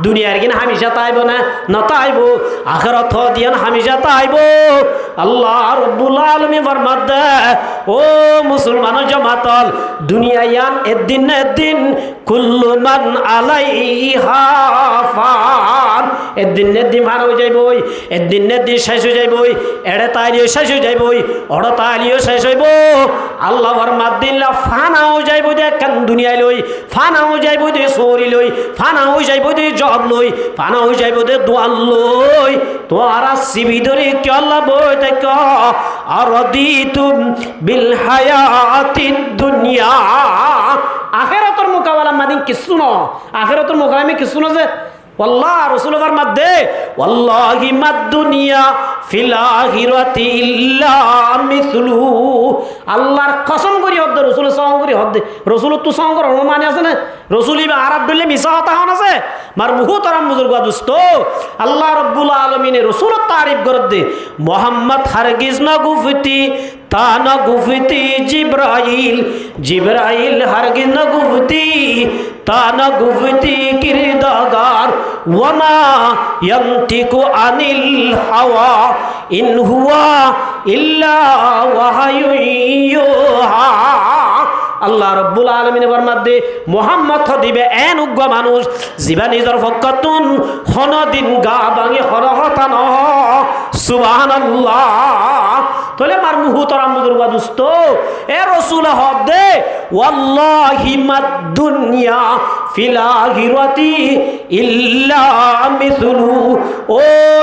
Duniyair gín hámica táibo né? Notáibo. Akérator yián hámica táibo. Allah Rabbul Alamin formadde, ó musolmanor jomaat ól, duniya yián eddin ne eddin كل من عليها فان. Eddin ne eddin fana ói zaiboi, eddin ne eddin céc ói zaiboi, eçe táileyo céc ói zaiboi, oçe táileyo céc óibo. Allah formadde, illa fana ói zaibo de ekkán duniyai loi, fana ói zaibo de sóri loi, fana ói zaibo de job loi, fana ói zaibo de duan loi. Tuáñra sibi dóri kiyólla boi táikko? أرضيتم بالحياة الدنيا. Akérator mukabalar maze kessú no. Akérator mukabalar maze kessú no ze. Wallah, Rosule formadde, والله ما الدنيا في الآخرة إلا مثله. Allar kosóm gorí hoódde, Rosule sóom gorí hoódde. Rosulottú sóom gorónor mani asé né? Rosul iba añárar dóilla misá hotá hoón asé? Mar muhútaram buzurgua dustó, Allah Rabbul Alamine Rosulor taarif gorédde, Muhammad hargiz nogufti, ta nogufti Jibrail, Jibrail hargiz nogufti, ta nogufti kirdagar, وما ينطق عن الهوى إن هو إلا وحي يوحى. Allah Rabbul Alamine formadde, Muhammad hoó de íba eén uggúa manúic, zibá nizor fokkóttun honódin gaa báñgi honó hotá no hoó. Subhánallah. Tóile mar muhútaram buzurgua dustó, e Rosule hoódde, والله ما الدنيا في الآخرة إلا مثله. Ó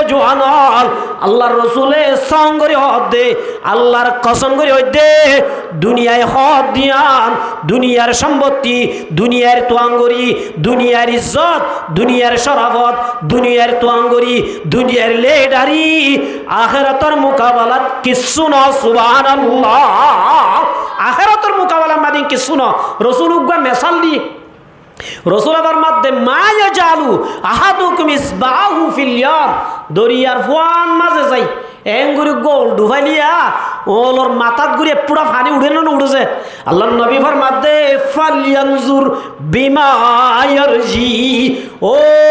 juan ól, Allar Rosule sóom gorí hoódde, Allar kosóm gorí hoódde, duniyai hoódde yián, duniyar sombotti, duniyar tuangorí, duniyar izzot, duniyar corafot, duniyar tuangorí, duniyar lidari, akérator mukabalat kessú no, subhánallah. Akérator mukabalar maze kessú no. Rosul uggúa mesal di, Rosule formadde, ما يجعل أحدكم إصبعه في اليم. Doriyar fuán maze zai, eén gorí uggúa ool dhufáiliya, oolor matát gorí ek fuça faní uçé né nofuçé ze? Allar nobi formadde, فلينظر بما يرجع. Ó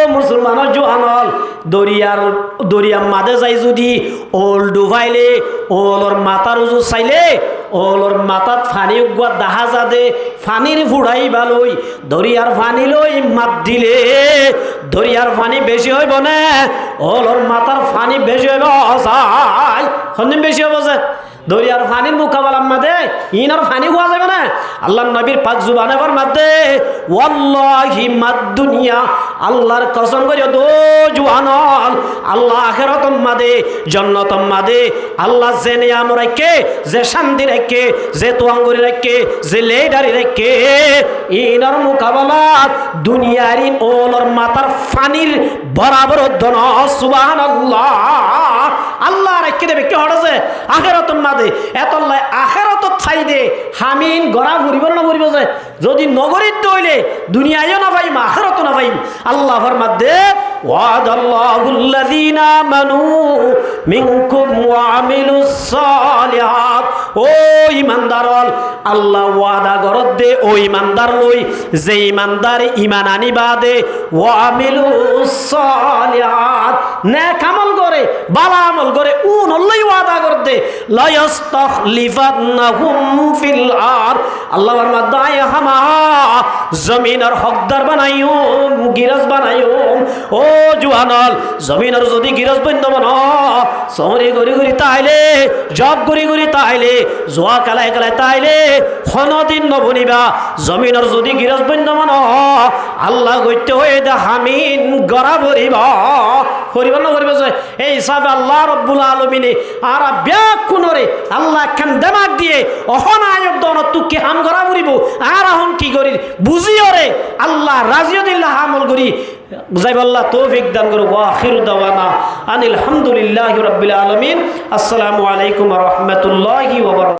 musolmanor juan ól, doriyar, doriyar maze zai zodi ool dhufáile, oolor matár uzu saile, oolor matát faní uggúa dahá za de, fanír fuçaiba loi, doriyar faní loi mat dile, doriyar faní beci óibo né, oolor matár faní beci óibo zai? Hondin beci óibo ze? Doriyar fanír mukabalar maze inor faní fua zaibo né? Allar nobir pak zubane formadde, والله ما الدنيا. Allar kosóm gorí hoódde, ó juan ól, Allah akérator maze, jonnotor maze, Allah ze niyam raikké, ze cánti raikké, ze tuangorí raikké, ze lidari raikké, inor mukabalat duniyair oolor matár fanír borabor ódde no, subhánallah. Allah raikké de bekkí hoçé ze akérator maze. Etolla akératot faide ham in gorá foribó né noforibó ze? Zodi nogorí de óile duniyaiyo nofaiyum, akérato nofaiyum. Allah formadde, وعد الله الذين آمنوا منكم وعملوا الصالحات. Ó imandar ól, Allah wada gorédde ó imandar loi, ze imandar iman aní baade, وعملوا الصالحات, nek amol goré, bála amol goré, únolloi wada gorédde, ليستخلفنهم في الأرض. Allah formadde, añí hámaha zominor hókdar banaiyum, giros banaiyum. Ó juan ól, zominor zodi giros banda bano, sóri gorí gorí táile, job gorí gorí táile, Zuwa kélai kélai táile honódin noboniba. Zominor zodi girós boinno mano, Allah goitte hoiyé de hamin gorá foribó. Foribó no foribó ze? Ei hísabe Allah Robbul Alamine añára bekkúnore Allah ekkán demak diyé, ehón aiyór donottú ki ham gorá foribó, añára ehón ki gorir, buzíyore Allah razi ódilla ham gorí zaibolla toufik dan gorouk. Wa akhiru dawana anil hamdulillahi rabbil alamin. Assalamu alaikum wa rahmatullahi wa barakatuhu.